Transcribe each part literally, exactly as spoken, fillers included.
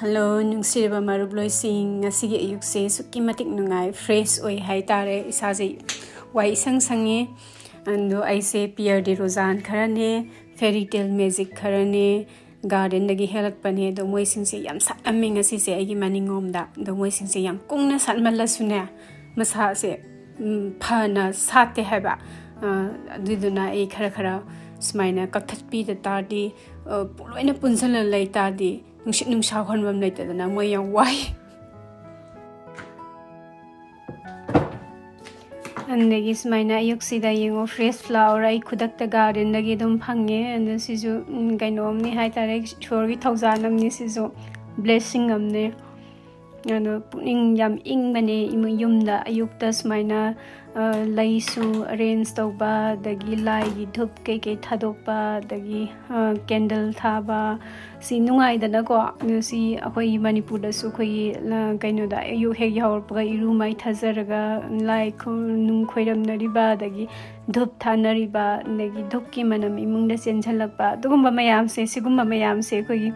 Hello, ꯅꯨꯡꯁꯤꯔꯕ ꯃꯔꯨꯞꯂꯣꯏꯁꯤꯡ, ꯉꯁꯤꯒꯤ ꯑꯌꯨꯛꯁꯦ ꯑꯁꯨꯛꯀꯤ ꯃꯇꯤꯛ ꯅꯨꯡꯉꯥꯏ, ꯐ꯭ꯔꯦꯁ ꯑꯣꯏ ꯍꯥꯏꯇꯥꯔꯦ꯫ ꯏꯁꯥꯁꯦ ꯋꯥꯏ ꯏꯁꯪ ꯁꯪꯉꯦ꯫ ꯑꯗꯣ ꯑꯩꯁꯦ ꯄꯤꯌꯔ ꯗꯦ ꯔꯣꯖꯥꯟ ꯈꯔꯅꯦ, ꯐꯦꯔꯤ ꯇꯦꯜ ꯃꯦꯖꯤꯛ ꯈꯔꯅꯦ, ꯒꯥꯔꯗꯦꯟꯗꯒꯤ ꯍꯦꯜꯂꯛꯄꯅꯦ꯫ ꯑꯗꯣ ꯃꯣꯏꯁꯤꯡꯁꯦ ꯌꯥꯝ ꯁꯥꯠꯂꯝꯃꯦ ꯉꯁꯤꯁꯦ ꯑꯩꯒꯤ ꯃꯅꯤꯡꯂꯣꯝꯗ꯫ ꯑꯗꯣ ꯃꯣꯏꯁꯤꯡꯁꯦ ꯌꯥꯝ ꯀꯨꯡꯅ ꯁꯥꯠꯃꯜꯂꯁꯨꯅꯦ, ꯃꯁꯥꯁꯦ, ꯎꯝ, ꯐꯅ ꯁꯥꯠꯇꯦ ꯍꯥꯏꯕ꯫ ꯑ, ꯑꯗꯨꯏꯗꯨꯅ ꯑꯩ ꯈꯔ ꯈꯔ ꯁꯨꯃꯥꯏꯅ ꯀꯛꯊꯠꯄꯤꯗ ꯇꯥꯔꯗꯤ, ꯑ, ꯂꯣꯏꯅ ꯄꯨꯟꯁꯤꯜꯂ ꯂꯩ ꯇꯥꯔꯗꯤ, ꯅꯨꯡꯁꯤꯠ ꯅꯨꯡꯁꯥ ꯍꯣꯟꯐꯝ ꯂꯩꯇꯗꯅ ꯃꯣꯏ ꯌꯥꯝ ꯋꯥꯏ꯫ ꯑꯗꯒꯤ ꯁꯨꯃꯥꯏꯅ ꯑꯌꯨꯛꯁꯤꯗ ꯌꯦꯡꯉꯣ, ꯐ꯭ꯔꯦꯁ ꯐ꯭ꯂꯥꯋꯔ ꯑꯩ ꯈꯨꯗꯛꯇ ꯒꯥꯔꯗꯦꯟꯗꯒꯤ ꯑꯗꯨꯝ ꯐꯪꯉꯦ꯫ ꯑꯗꯣ ꯁꯤꯁꯨ, ꯎꯝ, ꯀꯩꯅꯣꯝꯅꯤ ꯍꯥꯏꯇꯥꯔꯦ, ꯏꯁꯣꯔꯒꯤ ꯊꯧꯖꯥꯜ ꯑꯃꯅꯤ, ꯁꯤꯁꯨ ꯕ꯭ꯂꯦꯁꯤꯡ ꯑꯃꯅꯤ꯫ ꯑꯗꯣ ꯄꯨꯛꯅꯤꯡ ꯌꯥꯝ ꯏꯪꯕꯅꯦ, ꯏꯃꯨ-, ꯌꯨꯝꯗ ꯑꯌꯨꯛꯇ ꯁꯨꯃꯥꯏꯅ, ꯑ, ꯂꯩꯁꯨ ꯑꯔꯦꯟꯖ ꯇꯧꯕ, ꯑꯗꯒꯤ ꯂꯥꯏꯒꯤ ꯙꯨꯞ ꯀꯩꯀꯩ ꯊꯥꯗꯣꯛꯄ, ꯑꯗꯒꯤ, ꯑ, ꯀꯦꯟꯗꯜ ꯊꯥꯕ, ꯁꯤ ꯅꯨꯡꯉꯥꯏꯗꯅꯀꯣ꯫ ꯑꯗꯨ ꯁꯤ ꯑꯩꯈꯣꯏꯒꯤ ꯃꯅꯤꯄꯨꯔꯗꯁꯨ ꯑꯩꯈꯣꯏꯒꯤ, ꯑ, ꯀꯩꯅꯣꯗ ꯑꯌꯨꯛ ꯍꯦꯛ ꯌꯥꯍꯧꯔꯛꯄꯒ ꯏꯔꯨ ꯃꯥꯏ ꯊꯥꯖꯔꯒ ꯂꯥꯏ ꯈꯨ-, ꯅꯨꯡ ꯈꯣꯏꯔꯝꯅꯔꯤꯕ, ꯑꯗꯒꯤ ꯙꯨꯞ ꯊꯥꯅꯔꯤꯕ, ꯑꯗꯒꯤ ꯙꯨꯞꯀꯤ ꯃꯅꯝ ꯏꯃꯨꯡꯗ ꯆꯦꯟꯁꯤꯜꯂꯛꯄ, ꯑꯗꯨꯒꯨꯝꯕ ꯃꯌꯥꯝꯁꯦ, ꯁꯤꯒꯨꯝꯕ ꯃꯌꯥꯝꯁꯦ ꯑꯩꯈꯣꯏꯒꯤ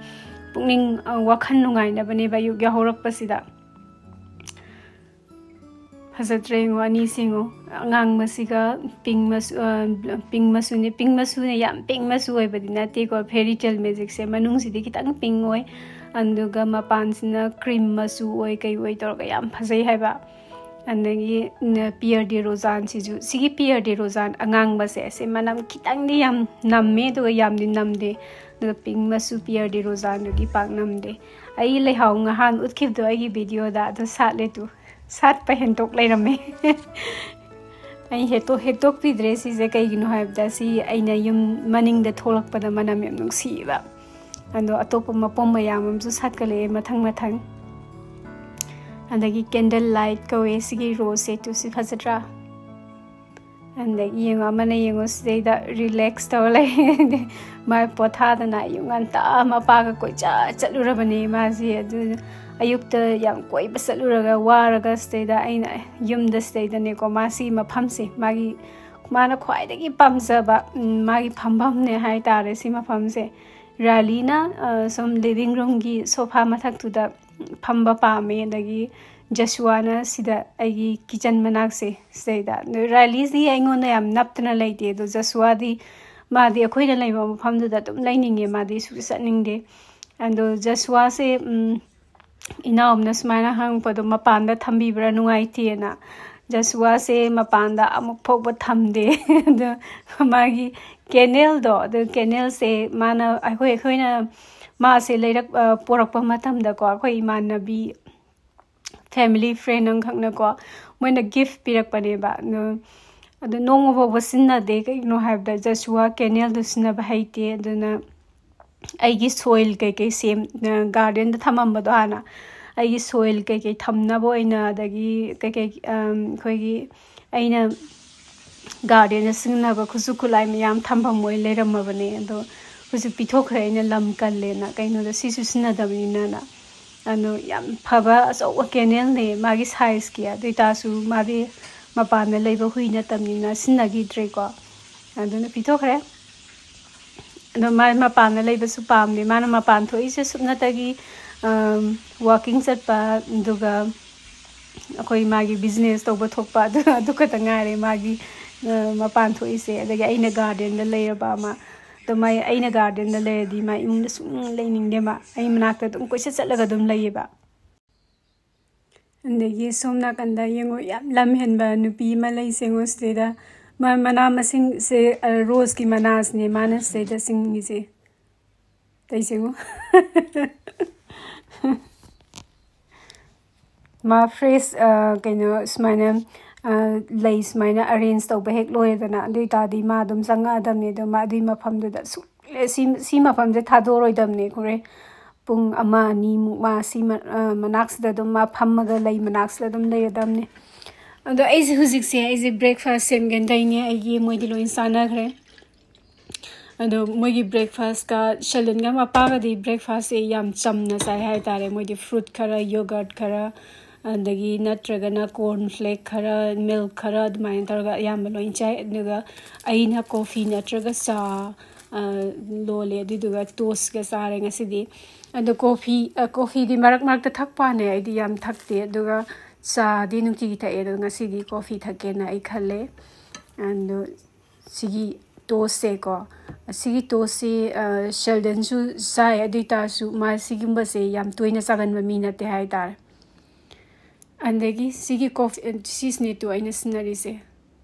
ꯄꯨꯛꯅꯤꯡ, ꯑ, ꯋꯥꯈꯜ ꯅꯨꯡꯉꯥꯏꯅꯕꯅꯦꯕ ꯑꯌꯨꯛ ꯌꯥꯍꯧꯔꯛꯄꯁꯤꯗ꯫ ꯐꯖꯗ꯭ꯔꯦ ꯌꯦꯡꯉꯣ, ꯑꯅꯤꯁꯦ ꯌꯦꯡꯉꯣ꯫ ꯑꯉꯥꯡꯕꯁꯤꯒ ꯄꯤꯡ ꯃꯆꯨ, ꯑ, ꯄꯤꯡ ꯃꯆꯨꯅꯦ꯫ ꯄꯤꯡ ꯃꯆꯨꯅꯦ, ꯌꯥꯝ ꯄꯤꯡ ꯃꯆꯨ ꯑꯣꯏꯕꯗꯤ ꯅꯠꯇꯦꯀꯣ, ꯐꯦꯔꯤ ꯇꯦꯜ ꯃꯦꯖꯤꯛꯁꯦ꯫ ꯃꯅꯨꯡꯁꯤꯗꯤ ꯈꯤꯇꯪ ꯄꯤꯡ ꯑꯣꯏ, ꯑꯗꯨꯒ ꯃꯄꯥꯟꯁꯤꯅ ꯀ꯭ꯔꯤꯝ ꯃꯆꯨ ꯑꯣꯏ, ꯀꯩ ꯑꯣꯏ ꯇꯧꯔꯒ ꯌꯥꯝ ꯐꯖꯩ ꯍꯥꯏꯕ꯫ ꯑꯗꯒꯤ, ꯎꯝ, ꯄꯤꯌꯔ ꯗꯦ ꯔꯣꯖꯥꯟꯁꯤꯁꯨ, ꯁꯤꯒꯤ ꯄꯤꯌꯔ ꯗꯦ ꯔꯣꯖꯥꯟ ꯑꯉꯥꯡꯕꯁꯦ, ꯁꯤ ꯃꯅꯝ ꯈꯤꯇꯪꯗꯤ ꯌꯥꯝ ꯅꯝꯃꯦ, ꯑꯗꯨꯒ ꯌꯥꯝꯗꯤ ꯅꯝꯗꯦ꯫ ꯑꯗꯨꯒ ꯄꯤꯡ ꯃꯆꯨ ꯄꯤꯌꯔ ꯗꯦ ꯔꯣꯖꯥꯟꯗꯨꯒꯤ ꯄꯥꯛ ꯅꯝꯗꯦ꯫ ꯑꯩ ꯂꯩꯍꯥꯎ ꯉꯍꯥꯟ ꯎꯠꯈꯤꯕꯗꯣ ꯑꯩꯒꯤ ꯚꯤꯗꯤꯑꯣꯗ, ꯑꯗꯨ ꯁꯥꯠꯂꯦ ꯇꯨ꯫ ꯁꯥꯠꯄ ꯍꯦꯟꯗꯣꯛ ꯂꯩꯔꯝꯃꯦ꯫ ꯑꯩ ꯍꯦꯛꯇꯣꯛ-, ꯍꯦꯛꯇꯣꯛꯄꯤꯗ꯭ꯔꯦ ꯁꯤꯁꯦ꯫ ꯀꯩꯒꯤꯅꯣ ꯍꯥꯏꯕꯗ ꯁꯤ ꯑꯩꯅ ꯌꯨꯝ ꯃꯅꯤꯡꯗ ꯊꯣꯛꯂꯛꯄꯗ ꯃꯅꯝ ꯌꯥꯝ ꯅꯨꯡꯁꯤꯕ꯫ ꯑꯗꯣ ꯑꯇꯣꯞꯄ ꯃꯄꯣꯝ ꯃꯌꯥꯝ ꯑꯃꯁꯨ ꯁꯥꯠꯀꯠꯂꯛꯑꯦ ꯃꯊꯪ ꯃꯊꯪ꯫ ꯑꯗꯒꯤ ꯀꯦꯟꯗꯜ ꯂꯥꯏꯠ ꯀꯧꯋꯦ ꯁꯤꯒꯤ ꯔꯣꯁꯁꯦ꯫ ꯇꯨ ꯁꯤ ꯐꯖꯗ꯭ꯔꯥ? ꯑꯗꯒꯤ ꯌꯦꯡꯉꯣ, ꯑꯃꯅ ꯌꯦꯡꯉꯣ, ꯁꯤꯗꯩꯗ ꯔꯤꯂꯦꯛꯁ ꯇꯧꯔ ꯂꯩ꯫ ꯃꯥ ꯄꯣꯊꯥꯗꯅ ꯑꯌꯨꯛ ꯉꯟꯇꯥ ꯃꯄꯥꯒ ꯀꯣꯏꯆꯠ ꯆꯠꯂꯨꯔꯕꯅꯦ ꯃꯥꯁꯦ꯫ ꯑꯗꯨ ꯑꯌꯨꯛꯇ ꯌꯥꯝ ꯀꯣꯏꯕ ꯆꯠꯂꯨꯔꯒ ꯋꯥꯔꯒ ꯁꯤꯗꯩꯗ ꯑꯩꯅ ꯌꯨꯝꯗ ꯁꯤꯗꯩꯗꯅꯦꯀꯣ, ꯃꯥ ꯁꯤ ꯃꯐꯝꯁꯦ, ꯃꯥꯒꯤ, ꯃꯥꯅ ꯈ꯭ꯋꯥꯏꯗꯒꯤ ꯄꯥꯝꯖꯕ, ꯎꯝ, ꯃꯥꯒꯤ ꯐꯝꯐꯝꯅꯦ ꯍꯥꯏꯇꯥꯔꯦ ꯁꯤ ꯃꯐꯝꯁꯦ꯫ ꯔꯥꯂꯤꯅ ꯁꯨꯝ ꯂꯤꯚꯤꯡ ꯔꯨꯝꯒꯤ ꯁꯣꯐꯥ ꯃꯊꯛꯇꯨꯗ ꯐꯝꯕ ꯄꯥꯝꯃꯦ, ꯑꯗꯒꯤ ꯖꯁꯨꯋꯥꯅ ꯁꯤꯗ ꯑꯩꯒꯤ ꯀꯤꯠꯆꯟ ꯃꯅꯥꯛꯁꯦ ꯁꯤꯗꯩꯗ꯫ ꯑꯗꯨ ꯔꯥꯂꯤꯁꯤ ꯑꯩꯉꯣꯟꯗ ꯌꯥꯝ ꯅꯞꯇꯅ ꯂꯩꯇꯦ, ꯑꯗꯣ ꯖꯁꯨꯋꯥꯗꯤ, ꯃꯥꯗꯤ ꯑꯩꯈꯣꯏꯅ ꯂꯩꯕ ꯃꯐꯝꯗꯨꯗ ꯑꯗꯨꯝ ꯂꯩꯅꯤꯡꯉꯦ, ꯃꯥꯗꯤ ꯁꯨꯡꯆꯠ ꯆꯠꯅꯤꯡꯗꯦ꯫ ꯑꯗꯣ ꯖꯁꯨꯋꯥꯁꯦ ꯏꯅꯥꯎ ꯑꯃꯅ ꯁꯨꯃꯥꯏꯅ ꯍꯪꯉꯛꯄꯗꯣ, ꯃꯄꯥꯟꯗ ꯊꯝꯕꯤꯕ꯭ꯔꯥ ꯅꯨꯡꯉꯥꯏꯇꯦꯅ꯫ ꯖꯁꯨꯋꯥꯁꯦ ꯃꯄꯥꯟꯗ ꯑꯃꯨꯛ ꯐꯥꯎꯕ ꯊꯝꯗꯦ꯫ ꯑꯗꯣ ꯃꯥꯒꯤ ꯀꯦꯅꯦꯜꯗꯣ, ꯑꯗꯨ ꯀꯦꯅꯦꯜꯁꯦ ꯃꯥꯅ, ꯑꯩꯈꯣꯏ ꯑꯩꯈꯣꯏꯅ ꯃꯥꯁꯦ ꯂꯩꯔꯛ ꯄꯣꯔꯛꯄ ꯃꯇꯝꯗꯀꯣ, ꯑꯩꯈꯣꯏ ꯏꯃꯥꯟꯅꯕꯤ, ꯐꯦꯃꯤꯂꯤ ꯐ꯭ꯔꯦꯟ ꯑꯃꯈꯛꯅꯀꯣ, ꯃꯣꯏꯅ ꯒꯤꯐ ꯄꯤꯔꯛꯄꯅꯦꯕ꯫ ꯑꯗꯣ ꯑꯗꯨ ꯅꯣꯡꯃ ꯐꯥꯎꯕ ꯁꯤꯖꯤꯟꯅꯗꯦ꯫ ꯀꯩꯒꯤꯅꯣ ꯍꯥꯏꯕꯗ ꯖꯁꯨꯋꯥ ꯀꯦꯅꯦꯜꯗꯨ ꯁꯤꯖꯤꯟꯅꯕ ꯍꯩꯇꯦ꯫ ꯑꯗꯨꯅ ꯑꯩꯒꯤ ꯁꯣꯏꯜ ꯀꯩꯀꯩ ꯁꯦꯝ ꯒꯥꯔꯗꯦꯟꯗ ꯊꯝꯃꯝꯕꯗꯣ ꯍꯥꯟꯅ, ꯑꯩꯒꯤ ꯁꯣꯏꯜ ꯀꯩꯀꯩ ꯊꯝꯅꯕ ꯑꯣꯏꯅ, ꯑꯗꯒꯤ ꯀꯩꯀꯩ ꯑꯩꯈꯣꯏꯒꯤ ꯑꯩꯅ ꯒꯥꯔꯗꯦꯟꯗ ꯁꯤꯖꯤꯟꯅꯕ ꯈꯨꯠꯁꯨ ꯈꯨꯠꯂꯥꯏ ꯃꯌꯥꯝ ꯊꯝꯐꯝ ꯑꯣꯏ ꯂꯩꯔꯝꯃꯕꯅꯦ꯫ ꯑꯗꯣ ꯍꯧꯖꯤꯛ ꯄꯤꯊꯣꯛꯈ꯭ꯔꯦ, ꯑꯩꯅ ꯂꯝ ꯀꯜꯂꯦꯅ, ꯀꯩꯅꯣꯗ ꯁꯤꯁꯨ ꯁꯤꯖꯤꯟꯅꯗꯕꯅꯤꯅꯅ꯫ ꯑꯗꯣ ꯌꯥꯝ ꯐꯕ ꯑꯆꯧꯕ ꯀꯦꯅꯦꯜꯅꯦ ꯃꯥꯒꯤ ꯁꯥꯏꯖꯀꯤ꯫ ꯑꯗꯨ ꯑꯣꯏꯇꯥꯔꯁꯨ ꯃꯥꯗꯤ ꯃꯄꯥꯟꯗ ꯂꯩꯕ ꯍꯨꯏ ꯅꯠꯇꯕꯅꯤꯅ ꯁꯤꯖꯤꯟꯅꯈꯤꯗ꯭ꯔꯦꯀꯣ꯫ ꯑꯗꯨꯅ ꯄꯤꯊꯣꯛꯈ꯭ꯔꯦ꯫ ꯑꯗꯣ ꯃꯥ ꯃꯄꯥꯟꯗ ꯂꯩꯕꯁꯨ ꯄꯥꯝꯗꯦ꯫ ꯃꯥꯅ ꯃꯄꯥꯟ ꯊꯣꯛꯏꯁꯦ ꯁꯨꯞꯅꯇꯒꯤ ꯋꯥꯀꯤꯡ ꯆꯠꯄ, ꯑꯗꯨꯒ ꯑꯩꯈꯣꯏ ꯃꯥꯒꯤ ꯕꯤꯖꯤꯅꯦꯁ ꯇꯧꯕ ꯊꯣꯛꯄ, ꯑꯗꯨ ꯑꯗꯨ ꯈꯛꯇ ꯉꯥꯏꯔꯦ ꯃꯥꯒꯤ ꯃꯄꯥꯟ ꯊꯣꯛꯏꯁꯦ꯫ ꯑꯗꯒꯤ ꯑꯩꯅ ꯒꯥꯔꯗꯦꯟꯗ ꯂꯩꯔꯕ ꯑꯃ, ꯑꯗꯣ ꯃꯥꯏ ꯑꯩꯅ ꯒꯥꯔꯗꯦꯟꯗ ꯂꯩꯔꯗꯤ ꯃꯥ ꯏꯃꯨꯡꯗ ꯁꯨꯡ ꯂꯩꯅꯤꯡꯗꯦ꯫ ꯃꯥ ꯑꯩ ꯃꯅꯥꯛꯇ ꯑꯗꯨꯝ ꯀꯣꯏꯆꯠ ꯆꯠꯂꯒ ꯑꯗꯨꯝ ꯂꯩꯌꯦꯕ꯫ ꯑꯗꯒꯤ ꯁꯣꯝ ꯅꯥꯀꯟꯗ ꯌꯦꯡꯉꯣ, ꯌꯥꯝ ꯂꯝ ꯍꯦꯟꯕ ꯅꯨꯄꯤ ꯑꯃ ꯂꯩꯁꯦ ꯌꯦꯡꯉꯣ ꯁꯤꯗꯩꯗ꯫ ꯃꯥ ꯃꯅꯥ ꯃꯁꯤꯡꯁꯦ, ꯑ, ꯔꯣꯁꯀꯤ ꯃꯅꯥꯁꯤꯅꯦ ꯃꯥꯅ ꯁꯤꯗꯩꯗ ꯁꯤꯡꯉꯤꯁꯦ꯫ ꯇꯩꯁꯦ ꯌꯦꯡꯉꯣ꯫ ꯃꯥ ꯐ꯭ꯔꯦꯁ, ꯑ, ꯀꯩꯅꯣ ꯁꯨꯃꯥꯏꯅ, ꯑ, ꯂꯩ ꯁꯨꯃꯥꯏꯅ ꯑꯔꯦꯟꯖ ꯇꯧꯕ ꯍꯦꯛ ꯂꯣꯏꯔꯦꯗꯅ, ꯑꯗꯨ ꯑꯣꯏꯇꯥꯔꯗꯤ ꯃꯥ ꯑꯗꯨꯝ ꯆꯪꯉꯛꯑꯗꯕꯅꯦ꯫ ꯑꯗꯣ ꯃꯥ ꯑꯗꯨꯒꯤ ꯃꯐꯝꯗꯨꯗ ꯁꯨꯛ-, ꯁꯤ, ꯁꯤ ꯃꯐꯝꯁꯦ ꯊꯥꯗꯣꯔꯣꯏꯗꯕꯅꯦ꯫ ꯍꯣꯔꯦꯟ ꯄꯨꯡ ꯑꯃ ꯑꯅꯤꯃꯨꯛ ꯃꯥ ꯁꯤ ꯃ-, ꯑ, ꯃꯅꯥꯛꯁꯤꯗ ꯑꯗꯨꯝ ꯃꯥ ꯐꯝꯃꯒ ꯂꯩ ꯃꯅꯥꯛꯁꯤꯗ ꯑꯗꯨꯝ ꯂꯩꯔꯗꯕꯅꯦ꯫ ꯑꯗꯣ ꯑꯩꯁꯦ ꯍꯧꯖꯤꯛꯁꯦ ꯑꯩꯁꯦ ꯕ꯭ꯔꯦꯛꯐꯥꯁ ꯁꯦꯝꯒꯦꯅ ꯇꯩꯅꯦ꯫ ꯑꯩꯒꯤ ꯃꯣꯏꯗꯤ ꯂꯣꯏ ꯆꯥꯅꯈ꯭ꯔꯦ꯫ ꯑꯗꯣ ꯃꯣꯏꯒꯤ ꯕ꯭ꯔꯦꯛꯐꯥꯁꯀ ꯁꯦꯂꯤꯟꯒ ꯃꯄꯥꯒꯗꯤ ꯕ꯭ꯔꯦꯛꯐꯥꯁꯁꯦ ꯌꯥꯝ ꯆꯝꯅ ꯆꯥꯏ ꯍꯥꯏꯇꯥꯔꯦ꯫ ꯃꯣꯏꯗꯤ ꯐ꯭ꯔꯨꯠ ꯈꯔ, ꯌꯣꯒꯔꯠ ꯈꯔ, ꯑꯗꯒꯤ ꯅꯠꯇ꯭ꯔꯒꯅ ꯀꯣꯔꯟ ꯐ꯭ꯂꯦꯛ ꯈꯔ, ꯃꯤꯜꯛ ꯈꯔ, ꯑꯗꯨꯃꯥꯏꯅ ꯇꯧꯔꯒ ꯑꯌꯥꯝꯕ ꯂꯣꯏ ꯆꯥꯏ꯫ ꯑꯗꯨꯒ ꯑꯩꯅ ꯀꯣꯐꯤ ꯅꯠꯇ꯭ꯔꯒ ꯆꯥ ꯂꯣꯜꯂꯦ꯫ ꯑꯗꯨꯏꯗꯨꯒ ꯇꯣꯁꯀ ꯆꯥꯔꯦ ꯉꯁꯤꯗꯤ꯫ ꯑꯗꯣ ꯀꯣꯐꯤ, ꯀꯣꯐꯤꯗꯤ ꯃꯔꯛ ꯃꯔꯛꯇ ꯊꯛꯄꯅꯦ, ꯑꯩꯗꯤ ꯌꯥꯝ ꯊꯛꯇꯦ꯫ ꯑꯗꯨꯒ ꯆꯥꯗꯤ ꯅꯨꯡꯇꯤꯒꯤ ꯊꯛꯑꯦ꯫ ꯑꯗꯣ ꯉꯁꯤꯗꯤ ꯀꯣꯐꯤ ꯊꯛꯀꯦꯅ ꯑꯩ ꯈꯜꯂꯦ꯫ ꯑꯗꯣ ꯁꯤꯒꯤ ꯇꯣꯁꯁꯦꯀꯣ, ꯁꯤꯒꯤ ꯇꯣꯁꯁꯤ ꯁꯦꯜꯗꯟꯁꯨ ꯆꯥꯏ꯫ ꯑꯗꯨ ꯑꯣꯏꯇꯥꯔꯁꯨ ꯃꯥ ꯁꯤꯒꯨꯝꯕꯁꯦ ꯌꯥꯝ ꯇꯣꯏꯅ ꯆꯥꯒꯟꯕ ꯃꯤ ꯅꯠꯇꯦ ꯍꯥꯏꯇꯥꯔꯦ꯫ ꯑꯗꯒꯤ ꯁꯤꯒꯤ ꯀꯣꯐꯤ, ꯁꯤꯁꯤꯅꯦ ꯇꯨ ꯑꯩꯅ ꯁꯤꯖꯤꯟꯅꯔꯤꯁꯦ,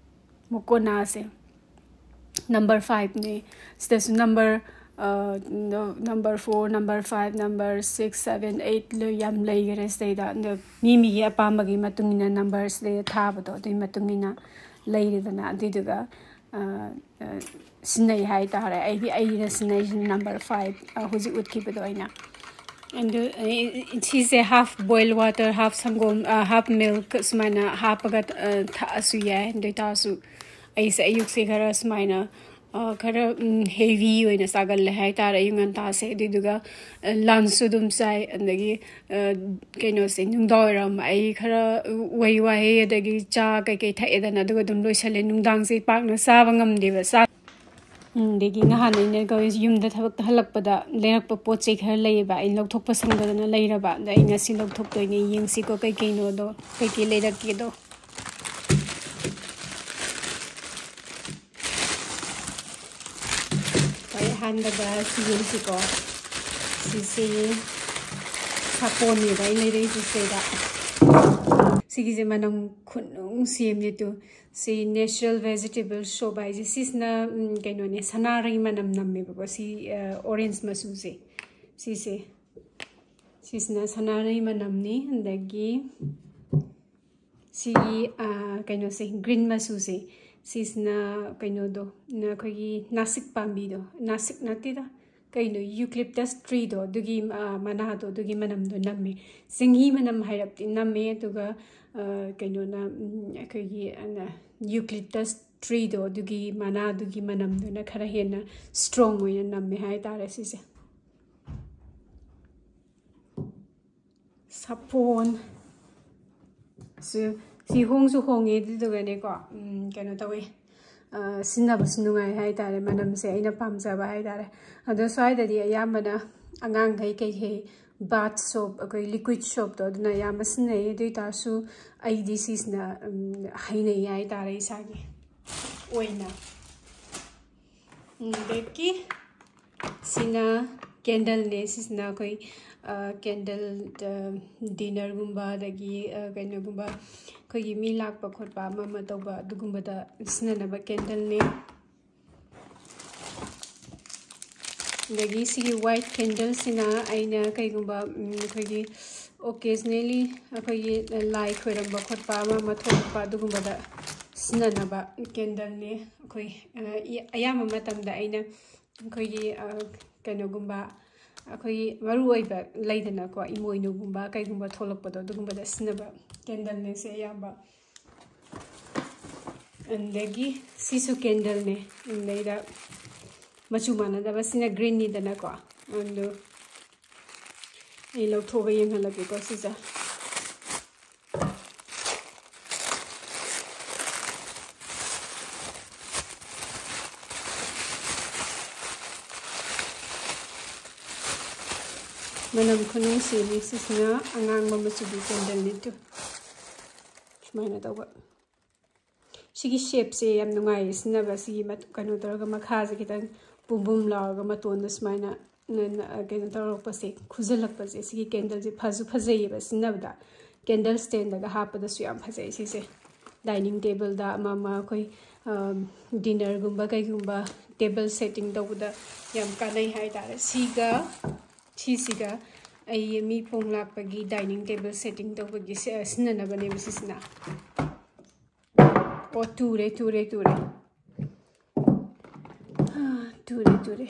ꯃꯣꯀꯣꯅꯥꯁꯦ꯫ ꯅꯝꯕꯔ ꯐꯥꯏꯚꯅꯦ꯫ ꯁꯤꯗꯁꯨ number, number four, number five, number six, seven, eight ꯂꯣꯏ ꯌꯥꯝ ꯂꯩꯈꯔꯦ ꯁꯤꯗꯩꯗ꯫ ꯑꯗꯣ ꯃꯤ ꯃꯤꯒꯤ ꯑꯄꯥꯝꯕꯒꯤ ꯃꯇꯨꯡ ꯏꯟꯅ ꯅꯝꯕꯔ ꯁꯤꯗꯩꯗ ꯊꯥꯕꯗꯣ, ꯑꯗꯨꯒꯤ ꯃꯇꯨꯡ ꯏꯟꯅ ꯂꯩꯔꯦꯗꯅ꯫ ꯑꯗꯨꯏꯗꯨꯒ ꯁꯤꯖꯤꯟꯅꯩ ꯍꯥꯏꯇꯥꯔꯦ꯫ ꯑꯩꯗꯤ, ꯑꯩꯅ ꯁꯤꯖꯤꯟꯅꯩꯁꯤꯅ ꯅꯝꯕꯔ ꯐꯥꯏꯚ, ꯍꯧꯖꯤꯛ ꯎꯠꯈꯤꯕꯗꯣ ꯑꯩꯅ꯫ ꯑꯗꯨ ꯁꯤꯁꯦ half boil water, half ꯁꯪꯒꯣꯝ, half milk ꯁꯨꯃꯥꯏꯅ ꯍꯥꯞꯄꯒ ꯊꯛꯑꯁꯨ ꯌꯥꯏ꯫ ꯑꯗꯨ ꯑꯣꯏꯇꯥꯔꯁꯨ ꯑꯩꯁꯦ ꯑꯌꯨꯛꯁꯦ ꯈꯔ ꯁꯨꯃꯥꯏꯅ, ꯈꯔ ꯍꯦꯚꯤ ꯑꯣꯏꯅ ꯆꯥꯒꯜꯂꯦ ꯍꯥꯏꯇꯥꯔꯦ ꯑꯌꯨꯛ ꯉꯟꯇꯥꯁꯦ꯫ ꯑꯗꯨꯏꯗꯨꯒ ꯂꯟꯁꯁꯨ ꯑꯗꯨꯝ ꯆꯥꯏ꯫ ꯑꯗꯒꯤ ꯀꯩꯅꯣꯁꯦ, ꯅꯨꯡꯗꯥꯡ ꯋꯥꯏꯔꯝ ꯑꯩ ꯈꯔ ꯋꯥꯍꯩ ꯋꯥꯍꯩ ꯑꯗꯒꯤ ꯆꯥ ꯀꯩꯀꯩ ꯊꯛꯑꯦꯗꯅ, ꯑꯗꯨꯒ ꯑꯗꯨꯝ ꯂꯣꯏꯁꯜꯂꯦ꯫ ꯅꯨꯡꯗꯥꯡꯁꯦ ꯄꯥꯛꯅ ꯆꯥꯕ ꯉꯝꯗꯦꯕ ꯆꯥꯛ꯫ ꯑꯗꯒꯤ ꯅꯍꯥꯟ ꯑꯩꯅ ꯌꯨꯝꯗ ꯊꯕꯛꯇ ꯍꯜꯂꯛꯄꯗ ꯂꯩꯔꯛꯄ ꯄꯣꯠ ꯆꯩ ꯈꯔ ꯂꯩꯌꯦꯕ, ꯑꯩꯅ ꯂꯧꯊꯣꯛꯄ ꯁꯪꯗꯗꯅ ꯂꯩꯔꯕ꯫ ꯑꯗ ꯑꯩ ꯉꯁꯤ ꯂꯧꯊꯣꯛꯇꯣꯏꯅꯦ꯫ ꯌꯦꯡꯁꯤꯀꯣ ꯀꯩꯀꯩꯅꯣꯗꯣ, ꯀꯩꯀꯩ ꯂꯩꯔꯛꯀꯦꯗꯣ꯫ ꯈ꯭ꯋꯥꯏ ꯑꯍꯥꯟꯕꯗ ꯁꯤ ꯌꯦꯡꯁꯤꯀꯣ꯫ ꯁꯤꯁꯦ ꯁꯥꯄꯣꯟꯅꯦꯕ ꯑꯩꯅ ꯂꯩꯔꯛꯏꯁꯦ ꯁꯤꯗ꯫ ꯁꯤꯒꯤꯁꯦ ꯃꯅꯝ ꯈꯨꯅꯨꯡꯁꯤ ꯑꯃꯅꯦ ꯇꯨ꯫ ꯁꯤ natural vegetable soap ꯍꯥꯏꯁꯦ꯫ ꯁꯤꯁꯤꯅ ꯀꯩꯅꯣꯅꯦ, ꯁꯅꯥꯔꯩ ꯃꯅꯝ ꯅꯝꯃꯦꯕꯀꯣ꯫ ꯁꯤ orange ꯃꯆꯨꯁꯦ, ꯁꯤꯁꯦ, ꯁꯤꯁꯤꯅ ꯁꯅꯥꯔꯩ ꯃꯅꯝꯅꯤ꯫ ꯑꯗꯒꯤ ꯁꯤꯒꯤ ꯀꯩꯅꯣꯁꯦ, green ꯃꯆꯨꯁꯦ, ꯁꯤꯁꯤꯅ ꯀꯩꯅꯣꯗꯣ, ꯑꯩꯈꯣꯏꯒꯤ ꯅꯥꯁꯤꯛ ꯄꯥꯝꯕꯤꯗꯣ, ꯅꯥꯁꯤꯛ ꯅꯠꯇꯦꯗ, ꯀꯩꯅꯣ, eucalyptus treeꯗꯣ, ꯑꯗꯨꯒꯤ ꯃꯅꯥꯗꯣ, ꯑꯗꯨꯒꯤ ꯃꯅꯝꯗꯣ ꯅꯝꯃꯦ꯫ ꯆꯤꯡꯍꯤ ꯃꯅꯝ ꯍꯥꯏꯔꯞꯇꯤ ꯅꯝꯃꯦ꯫ ꯑꯗꯨꯒ ꯀꯩꯅꯣꯅ, ꯑꯩꯈꯣꯏꯒꯤ eucalyptus treeꯗꯣ, ꯑꯗꯨꯒꯤ ꯃꯅꯥꯗꯨꯒꯤ ꯃꯅꯝꯗꯨꯅ ꯈꯔ ꯍꯦꯟꯅ strong ꯑꯣꯏꯅ ꯅꯝꯃꯦ ꯍꯥꯏꯇꯥꯔꯦ ꯁꯤꯁꯦ꯫ ꯁꯥꯄꯣꯟ ꯁꯤ, ꯁꯤ ꯍꯣꯡꯁꯨ ꯍꯣꯡꯉꯦ꯫ ꯑꯗꯨꯗꯨꯒꯅꯦꯀꯣ, ꯀꯩꯅꯣ ꯇꯧꯋꯦ, ꯁꯤꯖꯤꯟꯅꯕꯁꯨ ꯅꯨꯡꯉꯥꯏ ꯍꯥꯏꯇꯥꯔꯦ, ꯃꯅꯝꯁꯦ ꯑꯩꯅ ꯄꯥꯝꯖꯕ ꯍꯥꯏꯇꯥꯔꯦ꯫ ꯑꯗꯣ ꯁ꯭ꯋꯥꯏꯗꯗꯤ ꯑꯌꯥꯝꯕꯅ ꯑꯉꯥꯡꯈꯩ ꯀꯩꯀꯩ bath soap, ꯑꯩꯈꯣꯏ liquid soapꯇꯣ, ꯑꯗꯨꯅ ꯑꯌꯥꯝꯕ ꯁꯤꯖꯤꯟꯅꯩ꯫ ꯑꯗꯨ ꯑꯣꯏ ꯇꯥꯔꯁꯨ ꯑꯩꯗꯤ ꯁꯤꯁꯤꯅ ꯍꯩꯅꯩ ꯍꯥꯏꯇꯥꯔꯦ ꯏꯁꯥꯒꯤ ꯑꯣꯏꯅ꯫ ꯑꯗꯒꯤ ꯁꯤꯅ candleꯅꯦ꯫ ꯁꯤꯁꯤꯅ ꯑꯩꯈꯣꯏ candle, dinnerꯒꯨꯝꯕ, ꯑꯗꯒꯤ ꯀꯩꯅꯣꯒꯨꯝꯕ, ꯑꯩꯈꯣꯏꯒꯤ ꯃꯤ ꯂꯥꯛꯄ ꯈꯣꯠꯄ ꯑꯃ ꯑꯃ ꯇꯧꯕ, ꯑꯗꯨꯒꯨꯝꯕꯗ ꯁꯤꯖꯤꯟꯅꯅꯕ candleꯅꯦ꯫ ꯑꯗꯒꯤ ꯁꯤꯒꯤ white candleꯁꯤꯅ ꯑꯩꯅ ꯀꯩꯒꯨꯝꯕ ꯑꯩꯈꯣꯏꯒꯤ occasionally ꯑꯩꯈꯣꯏꯒꯤ ꯂꯥꯏ ꯈꯣꯏꯔꯝꯕ ꯈꯣꯠꯄ ꯑꯃ ꯑꯃ ꯊꯣꯛꯂꯛꯄ, ꯑꯗꯨꯒꯨꯝꯕꯗ ꯁꯤꯖꯤꯟꯅꯅꯕ candleꯅꯦ꯫ ꯑꯩꯈꯣꯏ ꯑꯌꯥꯝꯕ ꯃꯇꯝꯗ ꯑꯩꯅ ꯑꯩꯈꯣꯏꯒꯤ ꯀꯩꯅꯣꯒꯨꯝꯕ, ꯑꯩꯈꯣꯏꯒꯤ ꯃꯔꯨ ꯑꯣꯏꯕ ꯂꯩꯗꯅꯀꯣ, ꯏꯃꯣꯏꯅꯨꯒꯨꯝꯕ ꯀꯩꯒꯨꯝꯕ ꯊꯣꯛꯂꯛꯄꯗꯣ, ꯑꯗꯨꯒꯨꯝꯕꯗ ꯁꯤꯖꯤꯟꯅꯕ candleꯅꯦ ꯁꯤ ꯑꯌꯥꯝꯕ꯫ ꯑꯗꯒꯤ ꯁꯤꯁꯨ candleꯅꯦ꯫ ꯑꯗꯩꯗ ꯃꯆꯨ ꯃꯥꯟꯅꯗꯕ, ꯁꯤꯅ greenꯅꯤꯗꯅꯀꯣ꯫ ꯑꯗꯨ ꯑꯩ ꯂꯧꯊꯣꯛꯑꯒ ꯌꯦꯡꯍꯜꯂꯛꯀꯦꯀꯣ ꯁꯤꯁꯦ꯫ ꯃꯅꯝ ꯈꯨꯅꯨꯡꯁꯤꯅꯤ꯫ ꯁꯤꯁꯤꯅ ꯑꯉꯥꯡꯕ ꯃꯆꯨꯒꯤ candleꯅꯤ꯫ ꯇꯨ, ꯁꯨꯃꯥꯏꯅ ꯇꯧꯕ꯫ ꯁꯤꯒꯤ shapeꯁꯦ ꯌꯥꯝ ꯅꯨꯡꯉꯥꯏꯌꯦ ꯁꯤꯖꯤꯟꯅꯕ꯫ ꯁꯤꯒꯤ ꯀꯩꯅꯣ ꯇꯧꯔꯒ ꯃꯈꯥꯁꯦ ꯈꯤꯇꯪ ꯕꯨꯝ ꯕꯨꯝ ꯂꯥꯎꯔꯒ ꯃꯇꯣꯟꯗ ꯁꯨꯃꯥꯏꯅ ꯀꯩꯅꯣ ꯇꯧꯔꯛꯄꯁꯦ, ꯈꯨꯖꯤꯜꯂꯛꯄꯁꯦ, ꯁꯤꯒꯤ candleꯁꯦ ꯐꯁꯨ ꯐꯖꯩꯌꯦꯕ ꯁꯤꯖꯤꯟꯅꯕꯗ꯫ Candle standꯗꯒ ꯍꯥꯞꯄꯗꯁꯨ ꯌꯥꯝ ꯐꯖꯩ ꯁꯤꯁꯦ꯫ Dining tableꯗ ꯑꯃ ꯑꯃ ꯑꯩꯈꯣꯏ dinnerꯒꯨꯝꯕ ꯀꯩꯒꯨꯝꯕ table setting ꯇꯧꯕꯗ ꯌꯥꯝ ꯀꯥꯟꯅꯩ ꯍꯥꯏꯇꯥꯔꯦ꯫ ꯁꯤꯒ ꯁꯤꯁꯤꯒ ꯑꯩ ꯃꯤ ꯄꯣꯡ ꯂꯥꯛꯄꯒꯤ dining table setting ꯇꯧꯕꯒꯤ ꯁꯤ-, ꯁꯤꯖꯤꯟꯅꯅꯕꯅꯦꯕ ꯁꯤꯁꯤꯅ꯫ ꯑꯣ, ꯇꯨꯔꯦ, ꯇꯨꯔꯦ, ꯇꯨꯔꯦ꯫ ꯇꯨꯔꯦ, ꯇꯨꯔꯦ꯫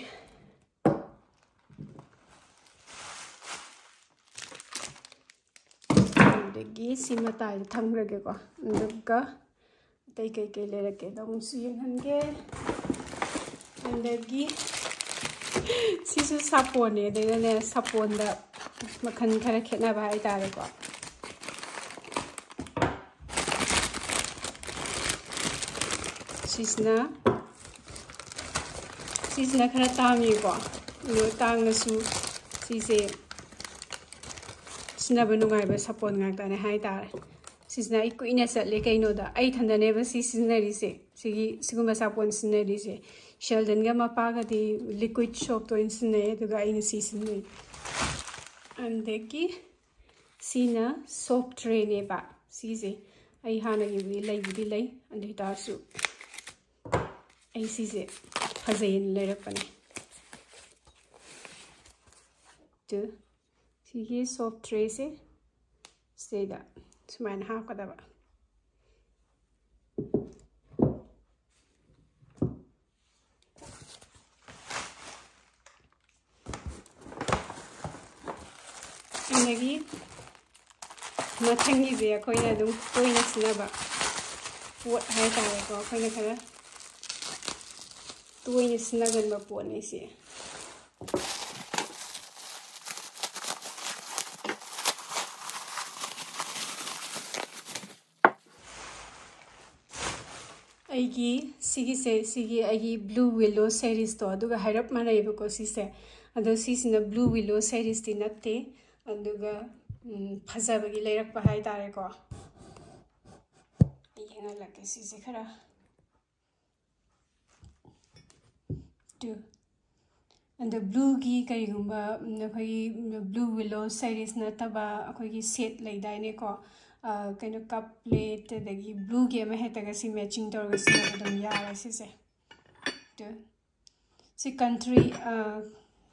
ꯑꯗꯒꯤ ꯁꯤ ꯃꯇꯥꯏꯗ ꯊꯝꯈ꯭ꯔꯒꯦꯀꯣ꯫ ꯑꯗꯨꯒ ꯑꯇꯩ ꯀꯩꯀꯩ ꯂꯩꯔꯛꯀꯦꯗꯣ ꯑꯃꯨꯛꯁꯨ ꯌꯦꯡꯍꯟꯒꯦ꯫ ꯑꯗꯒꯤ ꯁꯤꯁꯨ ꯁꯥꯄꯣꯟꯅꯦ꯫ ꯑꯗꯩꯗꯅꯦ, ꯁꯥꯄꯣꯟꯗ ꯃꯈꯜ ꯈꯔ ꯈꯦꯠꯅꯕ ꯍꯥꯏꯇꯥꯔꯦꯀꯣ꯫ ꯁꯤꯁꯤꯅ ꯁꯤꯁꯤꯅ ꯈꯔ ꯇꯥꯡꯉꯤꯀꯣ꯫ ꯑꯗꯣ ꯇꯥꯡꯉꯁꯨ ꯁꯤꯁꯦ ꯁꯤꯖꯤꯟꯅꯕ ꯅꯨꯡꯉꯥꯏꯕ ꯁꯥꯄꯣꯟ ꯉꯥꯛꯇꯅꯦ ꯍꯥꯏꯇꯥꯔꯦ꯫ ꯁꯤꯁꯤꯅ ꯑꯩ ꯀꯨꯏꯅ ꯆꯠꯂꯦ꯫ ꯀꯩꯅꯣꯗ ꯑꯩ ꯏꯊꯟꯗꯅꯦꯕ ꯁꯤ ꯁꯤꯖꯤꯟꯅꯔꯤꯁꯦ꯫ ꯁꯤꯒꯤ ꯁꯤꯒꯨꯝꯕ ꯁꯥꯄꯣꯟ ꯁꯤꯖꯤꯟꯅꯔꯤꯁꯦ꯫ ꯁꯦꯜꯗꯟꯒ ꯃꯄꯥꯒꯗꯤ ꯂꯤꯀ꯭ꯋꯤꯠ ꯁꯣꯞꯇ ꯑꯣꯏꯅ ꯁꯤꯖꯤꯟꯅꯩ, ꯑꯗꯨꯒ ꯑꯩꯅ ꯁꯤ ꯁꯤꯖꯤꯟꯅꯩ꯫ ꯑꯗꯒꯤ ꯁꯤꯅ ꯁꯣꯞ ꯇ꯭ꯔꯦꯅꯦꯕ꯫ ꯁꯤꯁꯦ ꯑꯩ ꯍꯥꯟꯅꯒꯤꯕꯨꯗꯤ ꯂꯩꯕꯨꯗꯤ ꯂꯩ, ꯑꯗꯨ ꯑꯣꯏꯇꯥꯔꯁꯨ ꯑꯩ ꯁꯤꯁꯦ ꯐꯖꯩꯌꯦꯅ ꯂꯩꯔꯛꯄꯅꯦ꯫ ꯑꯗꯨ ꯁꯤꯒꯤ ꯁꯣꯞ ꯇ꯭ꯔꯦꯁꯦ ꯁꯤꯗꯩꯗ ꯁꯨꯃꯥꯏꯅ ꯍꯥꯞꯀꯗꯕ꯫ ꯑꯗꯒꯤ ꯃꯊꯪꯒꯤꯁꯦ ꯑꯩꯈꯣꯏꯅ ꯑꯗꯨꯝ ꯇꯣꯏꯅ ꯁꯤꯖꯤꯟꯅꯕ ꯄꯣꯠ ꯍꯥꯏꯇꯥꯔꯦꯀꯣ꯫ ꯑꯩꯈꯣꯏꯅ ꯈꯔ ꯇꯣꯏꯅ ꯁꯤꯖꯤꯟꯅꯒꯟꯕ ꯄꯣꯠꯅꯤ ꯁꯤ꯫ ꯑꯩꯒꯤ ꯁꯤꯒꯤꯁꯦ, ꯁꯤꯒꯤ ꯑꯩꯒꯤ ꯕ꯭ꯂꯨ ꯋꯤꯂꯣ ꯁꯦꯔꯤꯁꯇꯣ ꯑꯗꯨꯒ ꯍꯥꯏꯔꯞ ꯃꯥꯟꯅꯩꯌꯦꯕꯀꯣ ꯁꯤꯁꯦ꯫ ꯑꯗꯣ ꯁꯤꯁꯤꯅ ꯕ꯭ꯂꯨ ꯋꯤꯂꯣ ꯁꯦꯔꯤꯁꯇꯤ ꯅꯠꯇꯦ, ꯑꯗꯨꯒ ꯎꯝ, ꯐꯖꯕꯒꯤ ꯂꯩꯔꯛꯄ ꯍꯥꯏꯇꯥꯔꯦꯀꯣ꯫ ꯑꯩ ꯌꯦꯡꯍꯜꯂꯛꯀꯦ ꯁꯤꯁꯦ ꯈꯔ꯫ ꯇꯨ꯫ ꯑꯗ ꯕ꯭ꯂꯨꯒꯤ ꯀꯔꯤꯒꯨꯝꯕ, ꯎꯝ, ꯑꯩꯈꯣꯏꯒꯤ ꯕ꯭ꯂꯨ ꯋꯤꯂꯣ ꯁꯦꯔꯤꯁ ꯅꯠꯇꯕ ꯑꯩꯈꯣꯏꯒꯤ ꯁꯦꯠ ꯂꯩꯗꯥꯏꯅꯦꯀꯣ? ꯑ, ꯀꯩꯅꯣ, ꯀꯞ ꯄ꯭ꯂꯦꯠ, ꯑꯗꯒꯤ ꯕ꯭ꯂꯨꯒꯤ ꯑꯃ ꯍꯦꯛꯇꯒ ꯁꯤ ꯃꯦꯆꯤꯡ ꯇꯧꯔꯒ ꯁꯤꯖꯤꯟꯅꯕ ꯑꯗꯨꯝ ꯌꯥꯔꯦ ꯁꯤꯁꯦ꯫ ꯇꯨ꯫ ꯁꯤ ꯀꯟꯇ꯭ꯔꯤ, ꯑ,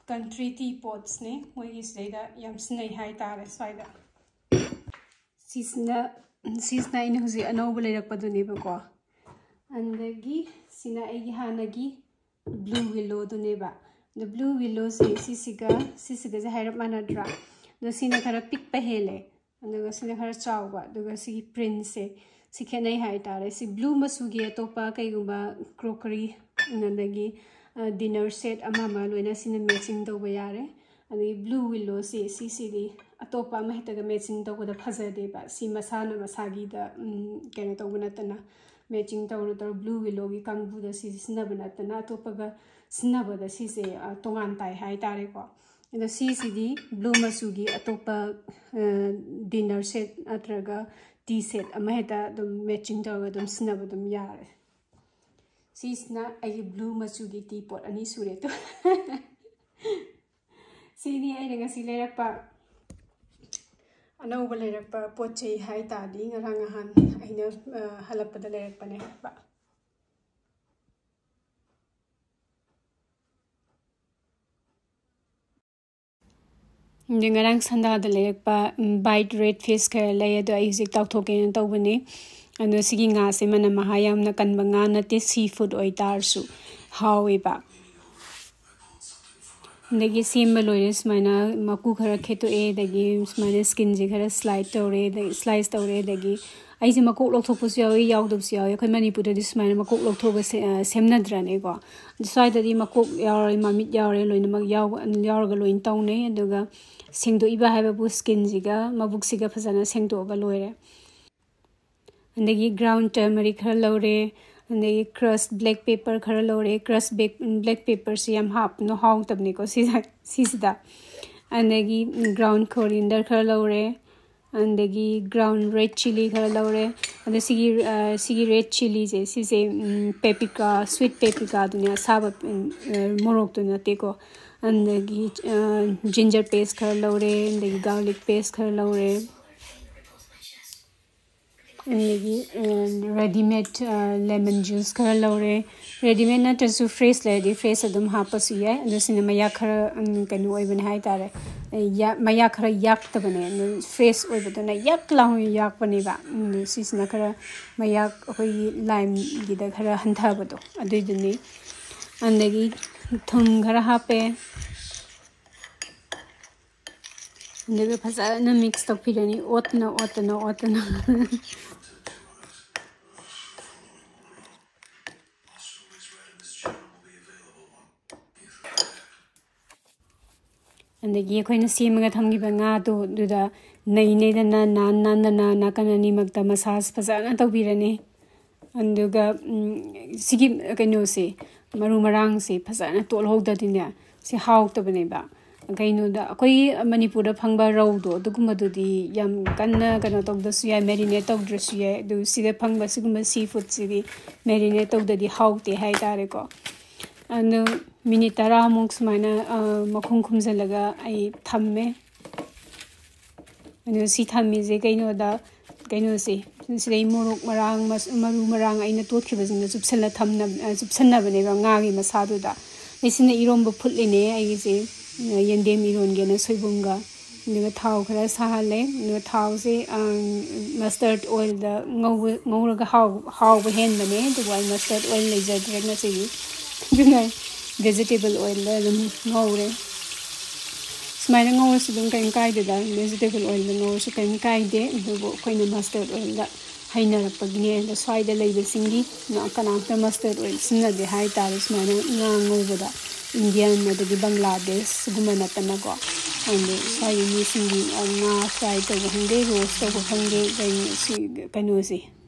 ꯀꯟꯇ꯭ꯔꯤ ꯇꯤ ꯄꯣꯠꯁꯅꯦ꯫ ꯃꯣꯏꯒꯤ ꯁꯤꯗꯩꯗ ꯌꯥꯝ ꯁꯤꯖꯤꯟꯅꯩ ꯍꯥꯏꯇꯥꯔꯦ ꯁ꯭ꯋꯥꯏꯗ꯫ ꯁꯤꯁꯤꯅ, ꯁꯤꯁꯤꯅ ꯑꯩꯅ ꯍꯧꯖꯤꯛ ꯑꯅꯧꯕ ꯂꯩꯔꯛꯄꯗꯨꯅꯦꯕꯀꯣ꯫ ꯑꯗꯒꯤ ꯁꯤꯅ ꯑꯩꯒꯤ ꯍꯥꯟꯅꯒꯤ ꯕ꯭ꯂꯨ ꯋꯤꯂꯣꯗꯨꯅꯦꯕ꯫ ꯑꯗꯣ ꯕ꯭ꯂꯨ ꯋꯤꯂꯣꯁꯦ ꯁꯤꯁꯤꯒ, ꯁꯤꯁꯤꯒꯁꯦ ꯍꯥꯏꯔꯞ ꯃꯥꯟꯅꯗ꯭ꯔꯥ? ꯑꯗꯣ ꯁꯤꯅ ꯈꯔ ꯄꯤꯛꯄ ꯍꯦꯜꯂꯦ, ꯑꯗꯨꯒ ꯁꯤꯅ ꯈꯔ ꯆꯥꯎꯕ꯫ ꯑꯗꯨꯒ ꯁꯤꯒꯤ ꯄ꯭ꯔꯤꯟꯁꯦ ꯁꯤ ꯈꯦꯠꯅꯩ ꯍꯥꯏꯇꯥꯔꯦ꯫ ꯁꯤ ꯕ꯭ꯂꯨ ꯃꯆꯨꯒꯤ ꯑꯇꯣꯞꯄ ꯀꯩꯒꯨꯝꯕ ꯀ꯭ꯔꯣꯀꯔꯤ, ꯑꯗꯒꯤ, ꯑ, ꯗꯤꯅꯔ ꯁꯦꯠ ꯑꯃ ꯑꯃ ꯂꯣꯏꯅ ꯁꯤꯅ ꯃꯦꯆꯤꯡ ꯇꯧꯕ ꯌꯥꯔꯦ꯫ ꯑꯗꯒꯤ ꯕ꯭ꯂꯨ ꯋꯤꯂꯣꯁꯦ ꯁꯤꯁꯤꯗꯤ ꯑꯇꯣꯞꯄ ꯑꯃ ꯍꯦꯛꯇꯒ ꯃꯦꯆꯤꯡ ꯇꯧꯕꯗ ꯐꯖꯗꯦꯕ꯫ ꯁꯤ ꯃꯁꯥꯅ ꯃꯁꯥꯒꯤꯗ, ꯎꯝ, ꯀꯩꯅꯣ ꯇꯧꯕ ꯅꯠꯇꯅ, ꯃꯦꯆꯤꯡ ꯇꯧꯔ ꯇꯧꯔ ꯕ꯭ꯂꯨ ꯋꯤꯂꯣꯒꯤ ꯀꯥꯡꯕꯨꯗ ꯁꯤꯁꯦ ꯁꯤꯖꯤꯟꯅꯕ ꯅꯠꯇꯅ ꯑꯇꯣꯞꯄꯒ ꯁꯤꯖꯤꯟꯅꯕꯗ ꯁꯤꯁꯦ ꯇꯣꯉꯥꯟ ꯇꯥꯏ ꯍꯥꯏꯇꯥꯔꯦꯀꯣ꯫ ꯑꯗꯣ ꯁꯤꯁꯤꯗꯤ ꯕ꯭ꯂꯨ ꯃꯆꯨꯒꯤ ꯑꯇꯣꯞꯄ ꯗꯤꯟꯅꯔ ꯁꯦꯠ ꯅꯠꯇ꯭ꯔꯒ ꯇꯤ ꯁꯦꯠ ꯑꯃ ꯍꯦꯛꯇ ꯑꯗꯨꯝ ꯃꯦꯆꯤꯡ ꯇꯧꯔꯒ ꯑꯗꯨꯝ ꯁꯤꯖꯤꯟꯅꯕ ꯑꯗꯨꯝ ꯌꯥꯔꯦ꯫ ꯁꯤꯁꯤꯅ ꯑꯩꯒꯤ ꯕ꯭ꯂꯨ ꯃꯆꯨꯒꯤ ꯇꯤ ꯄꯣꯠ ꯑꯅꯤ ꯁꯨꯔꯦ ꯑꯗꯣ꯫ ꯁꯤꯅꯤ ꯑꯩꯅ ꯉꯁꯤ ꯂꯩꯔꯛꯄ, ꯑꯅꯧꯕ ꯂꯩꯔꯛꯄ ꯄꯣꯠ ꯆꯩ ꯍꯥꯏ ꯇꯥꯔꯗꯤ, ꯉꯔꯥꯡ ꯅꯍꯥꯟ ꯑꯩꯅ ꯍꯜꯂꯛꯄꯗ ꯂꯩꯔꯛꯄꯅꯦ ꯍꯥꯏꯕ꯫ ꯑꯗꯩ ꯉꯔꯥꯡ ꯁꯟꯗꯥꯗ ꯂꯩꯔꯛꯄ ꯕꯥꯏꯠ ꯔꯦꯠ ꯐꯤꯁ ꯈꯔ ꯂꯩ, ꯑꯗꯣ ꯑꯩ ꯍꯧꯖꯤꯛ ꯇꯥꯎꯊꯣꯛꯀꯦꯅ ꯇꯧꯕꯅꯦ꯫ ꯑꯗꯣ ꯁꯤꯒꯤ ꯉꯥꯁꯦ ꯃꯅꯝ ꯃꯍꯥ ꯌꯥꯝꯅ ꯀꯟꯕ ꯉꯥ ꯅꯠꯇꯦ, ꯁꯤ ꯐꯨꯗ ꯑꯣꯏꯇꯥꯔꯁꯨ ꯍꯥꯎꯋꯦꯕ꯫ ꯑꯗꯒꯤ ꯁꯦꯝꯕ ꯂꯣꯏꯔꯦ꯫ ꯁꯨꯃꯥꯏꯅ ꯃꯀꯨ ꯈꯔ ꯈꯦꯠꯇꯣꯛꯑꯦ, ꯑꯗꯒꯤ ꯁꯨꯃꯥꯏꯅ ꯁ꯭ꯀꯤꯟꯁꯦ ꯈꯔ ꯁ꯭ꯂꯥꯏꯠ ꯇꯧꯔꯦ, ꯑꯗꯒꯤ ꯁ꯭ꯂꯥꯏꯁ ꯇꯧꯔꯦ꯫ ꯑꯗꯒꯤ ꯑꯩꯁꯦ ꯃꯀꯣꯛ ꯂꯧꯊꯣꯛꯄꯁꯨ ꯌꯥꯎꯋꯤ, ꯌꯥꯎꯗꯕꯁꯨ ꯌꯥꯎꯋꯤ꯫ ꯑꯩꯈꯣꯏ ꯃꯅꯤꯄꯨꯔꯗꯗꯤ ꯁꯨꯃꯥꯏꯅ ꯃꯀꯣꯛ ꯂꯧꯊꯣꯛꯑꯒ ꯁꯦ-, ꯑ, ꯁꯦꯝꯅꯗ꯭ꯔꯅꯦꯀꯣ꯫ ꯑꯗꯨ ꯁ꯭ꯋꯥꯏꯗꯗꯤ ꯃꯀꯣꯛ ꯌꯥꯎꯔꯦ, ꯃꯃꯤꯠ ꯌꯥꯎꯔꯦ, ꯂꯣꯏꯅꯃꯛ ꯌꯥꯎꯕ, ꯌꯥꯎꯔꯒ ꯂꯣꯏꯅ ꯇꯧꯅꯩ꯫ ꯑꯗꯨꯒ ꯁꯦꯡꯗꯣꯛꯏꯕ ꯍꯥꯏꯕꯕꯨ ꯁ꯭ꯀꯤꯟꯁꯤꯒ ꯃꯕꯨꯛꯁꯤꯒ ꯐꯖꯅ ꯁꯦꯡꯗꯣꯛꯑꯒ ꯂꯣꯏꯔꯦ꯫ ꯑꯗꯒꯤ ꯒ꯭ꯔꯥꯎꯟ ꯇꯔꯃꯔꯤꯛ ꯈꯔ ꯂꯧꯔꯦ, ꯑꯗꯒꯤ ꯀ꯭ꯔꯁ ꯕ꯭ꯂꯦꯛ ꯄꯦꯄꯔ ꯈꯔ ꯂꯧꯔꯦ꯫ ꯀ꯭ꯔꯁ ꯕꯦꯛ-, ꯕ꯭ꯂꯦꯛ ꯄꯦꯄꯔꯁꯤ ꯌꯥꯝ ꯍꯥꯞꯄꯅꯣ, ꯍꯥꯎꯇꯕꯅꯤꯀꯣ ꯁꯤꯗ, ꯁꯤꯁꯤꯗ꯫ ꯑꯗꯒꯤ ꯒ꯭ꯔꯥꯎꯟ ꯀꯣꯔꯤꯌꯦꯟꯗꯔ ꯈꯔ ꯂꯧꯔꯦ, ꯑꯗꯒꯤ ꯒ꯭ꯔꯥꯎꯟ ꯔꯦꯠ ꯆꯤꯂꯤ ꯈꯔ ꯂꯧꯔꯦ꯫ ꯑꯗꯣ ꯁꯤꯒꯤ, ꯑ, ꯁꯤꯒꯤ ꯔꯦꯠ ꯆꯤꯂꯤꯁꯦ, ꯁꯤꯁꯦ, ꯎꯝ, ꯄꯦꯄ꯭ꯔꯤꯀꯥ, ꯁ꯭ꯋꯤꯠ ꯄꯦꯄ꯭ꯔꯤꯀꯥꯗꯨꯅꯦ, ꯑꯁꯥꯕ, ꯎꯝ, ꯑ, ꯃꯣꯔꯣꯛꯇꯨ ꯅꯠꯇꯦꯀꯣ꯫ ꯑꯗꯒꯤ, ꯑ, ꯖꯤꯟꯖꯔ ꯄꯦꯁ ꯈꯔ ꯂꯧꯔꯦ, ꯑꯗꯒꯤ ꯒꯥꯔꯂꯤꯛ ꯄꯦꯁ ꯈꯔ ꯂꯧꯔꯦ꯫ ꯑꯗꯒꯤ, ꯑ, ꯔꯦꯗꯤꯃꯦꯗ, ꯑ, ꯂꯦꯃꯟ ꯖꯨꯁ ꯈꯔ ꯂꯧꯔꯦ꯫ ꯔꯦꯗꯤꯃꯦꯗ ꯅꯠꯇ꯭ꯔꯁꯨ ꯐ꯭ꯔꯦꯁ ꯂꯩꯔꯗꯤ ꯐ꯭ꯔꯦꯁ ꯑꯗꯨꯝ ꯍꯥꯞꯄꯁꯨ ꯌꯥꯏ꯫ ꯑꯗꯣ ꯁꯤꯅ ꯃꯌꯥꯛ ꯈꯔ, ꯎꯝ, ꯀꯩꯅꯣ ꯑꯣꯏꯕꯅꯦ ꯍꯥꯏꯇꯥꯔꯦ꯫ ꯌꯥꯛ-, ꯃꯌꯥꯛ ꯈꯔ ꯌꯥꯛꯇꯕꯅꯦ꯫ ꯑꯗꯨ ꯐ꯭ꯔꯦꯁ ꯑꯣꯏꯕꯗꯨꯅ ꯌꯥꯛ ꯂꯥꯎꯅ ꯌꯥꯛꯄꯅꯦꯕ꯫ ꯎꯝ, ꯁꯤꯁꯤꯅ ꯈꯔ ꯃꯌꯥꯛ ꯑꯩꯈꯣꯏꯒꯤ ꯂꯥꯏꯝꯒꯤꯗ ꯈꯔ ꯍꯟꯊꯕꯗꯣ ꯑꯗꯨꯏꯗꯨꯅꯤ꯫ ꯑꯗꯒꯤ ꯊꯨꯝ ꯈꯔ ꯍꯥꯞꯄꯦ꯫ ꯑꯗꯨꯒ ꯐꯖꯅ ꯃꯤꯛꯁ ꯇꯧꯕꯤꯔꯅꯤ, ꯑꯣꯠꯇꯅ, ꯑꯣꯠꯇꯅ, ꯑꯣꯠꯇꯅ꯫ ꯑꯗꯒꯤ ꯑꯩꯈꯣꯏꯅ ꯁꯦꯝꯃꯒ ꯊꯝꯈꯤꯕ ꯉꯥꯗꯣ ꯑꯗꯨꯗ ꯅꯩ ꯅꯩꯗꯅ, ꯅꯥꯟ ꯅꯥꯟꯗꯅ ꯅꯥꯀꯟ ꯑꯅꯤꯃꯛꯇ ꯃꯁꯥꯖ ꯐꯖꯅ ꯇꯧꯕꯤꯔꯅꯤ꯫ ꯑꯗꯨꯒ ꯎꯝ, ꯁꯤꯒꯤ ꯀꯩꯅꯣꯁꯦ, ꯃꯔꯨ ꯃꯔꯥꯡꯁꯦ ꯐꯖꯅ ꯇꯣꯠꯍꯧꯗ꯭ꯔꯗꯤꯅꯦ, ꯁꯤ ꯍꯥꯎꯇꯕꯅꯦꯕ꯫ ꯀꯩꯅꯣꯗ, ꯑꯩꯈꯣꯏꯒꯤ ꯃꯅꯤꯄꯨꯔꯗ ꯐꯪꯕ ꯔꯧꯗꯣ, ꯑꯗꯨꯒꯨꯝꯕꯗꯨꯗꯤ ꯌꯥꯝ ꯀꯟꯅ ꯀꯩꯅꯣ ꯇꯧꯗ꯭ꯔꯁꯨ ꯌꯥꯏ, marinate ꯇꯧꯗ꯭ꯔꯁꯨ ꯌꯥꯏ꯫ ꯑꯗꯨ ꯁꯤꯗ ꯐꯪꯕ ꯁꯤꯒꯨꯝꯕ sea foodꯁꯤꯗꯤ marinate ꯇꯧꯗ꯭ꯔꯗꯤ ꯍꯥꯎꯇꯦ ꯍꯥꯏꯇꯥꯔꯦꯀꯣ꯫ ꯑꯗꯨ ꯃꯤꯅꯤꯠ ꯇꯔꯥꯃꯨꯛ ꯁꯨꯃꯥꯏꯅ, ꯑ, ꯃꯈꯨꯝ ꯈꯨꯝꯖꯤꯜꯂꯒ ꯑꯩ ꯊꯝꯃꯦ꯫ ꯑꯗꯨ ꯁꯤ ꯊꯝꯃꯤꯁꯦ ꯀꯩꯅꯣꯗ, ꯀꯩꯅꯣꯁꯦ, ꯁꯤꯗꯩ ꯃꯣꯔꯣꯛ ꯃꯔꯥꯡ, ꯃꯁ-, ꯃꯔꯨ ꯃꯔꯥꯡ ꯑꯩꯅ ꯇꯣꯠꯈꯤꯕꯁꯤꯡꯗꯣ ꯆꯨꯞꯁꯜꯂ ꯊꯝꯅꯕ-, ꯑ, ꯆꯨꯞꯁꯟꯅꯕꯅꯦꯕ ꯉꯥꯒꯤ ꯃꯁꯥꯗꯨꯗ꯫ ꯑꯩꯁꯤꯅ ꯏꯔꯣꯝꯕ ꯐꯨꯠꯂꯤꯅꯦ ꯑꯩꯒꯤꯁꯦ, ꯑ, ꯌꯦꯟꯗꯦꯝ ꯏꯔꯣꯟꯒꯦꯅ ꯁꯣꯏꯕꯨꯝꯒ꯫ ꯑꯗꯨꯒ ꯊꯥꯎ ꯈꯔ ꯁꯥꯍꯜꯂꯦ꯫ ꯑꯗꯨꯒ ꯊꯥꯎꯁꯦ, ꯑ, mustard oilꯗ ꯉꯧꯕ-, ꯉꯧꯔꯒ ꯍꯥꯎ-, ꯍꯥꯎꯕ ꯍꯦꯟꯕꯅꯦ꯫ ꯑꯗꯨꯕꯨ ꯑꯩ mustard oil ꯂꯩꯖꯗ꯭ꯔꯦ ꯉꯁꯤꯗꯤ꯫ ꯑꯗꯨꯅ ꯑꯩ vegetable oilꯗ ꯑꯗꯨꯝ ꯉꯧꯔꯦ꯫ ꯁꯨꯃꯥꯏꯅ ꯉꯧꯔꯁꯨ ꯑꯗꯨꯝ ꯀꯔꯤꯝ ꯀꯥꯏꯗꯦꯗ, vegetable oilꯗ ꯉꯧꯔꯁꯨ ꯀꯔꯤꯝ ꯀꯥꯏꯗꯦ꯫ ꯑꯗꯨꯕꯨ ꯑꯩꯈꯣꯏꯅ mustard oilꯗ ꯍꯩꯅꯔꯛꯄꯒꯤꯅꯦ꯫ ꯑꯗꯣ ꯁ꯭ꯋꯥꯏꯗ ꯂꯩꯕꯁꯤꯡꯒꯤ ꯀꯅꯥꯝꯇ mustard oil ꯁꯤꯖꯤꯟꯅꯗꯦ ꯍꯥꯏꯇꯥꯔꯦ, ꯁꯨꯃꯥꯏꯅ ꯉꯥ ꯉꯧꯕꯗ꯫ Indian ꯑꯗꯒꯤ Bangladesh ꯁꯤꯒꯨꯝꯕ ꯅꯠꯇꯅꯀꯣ꯫ ꯑꯗꯣ ꯁ꯭ꯋꯥꯏꯒꯤ ꯃꯤꯁꯤꯡꯒꯤ, ꯑ, ꯉꯥ fry ꯇꯧꯕ ꯈꯪꯗꯦ, roast ꯇꯧꯕ ꯈꯪꯗꯦ, ꯀꯩꯅꯣ ꯁꯤ, ꯀꯩꯅꯣꯁꯦ,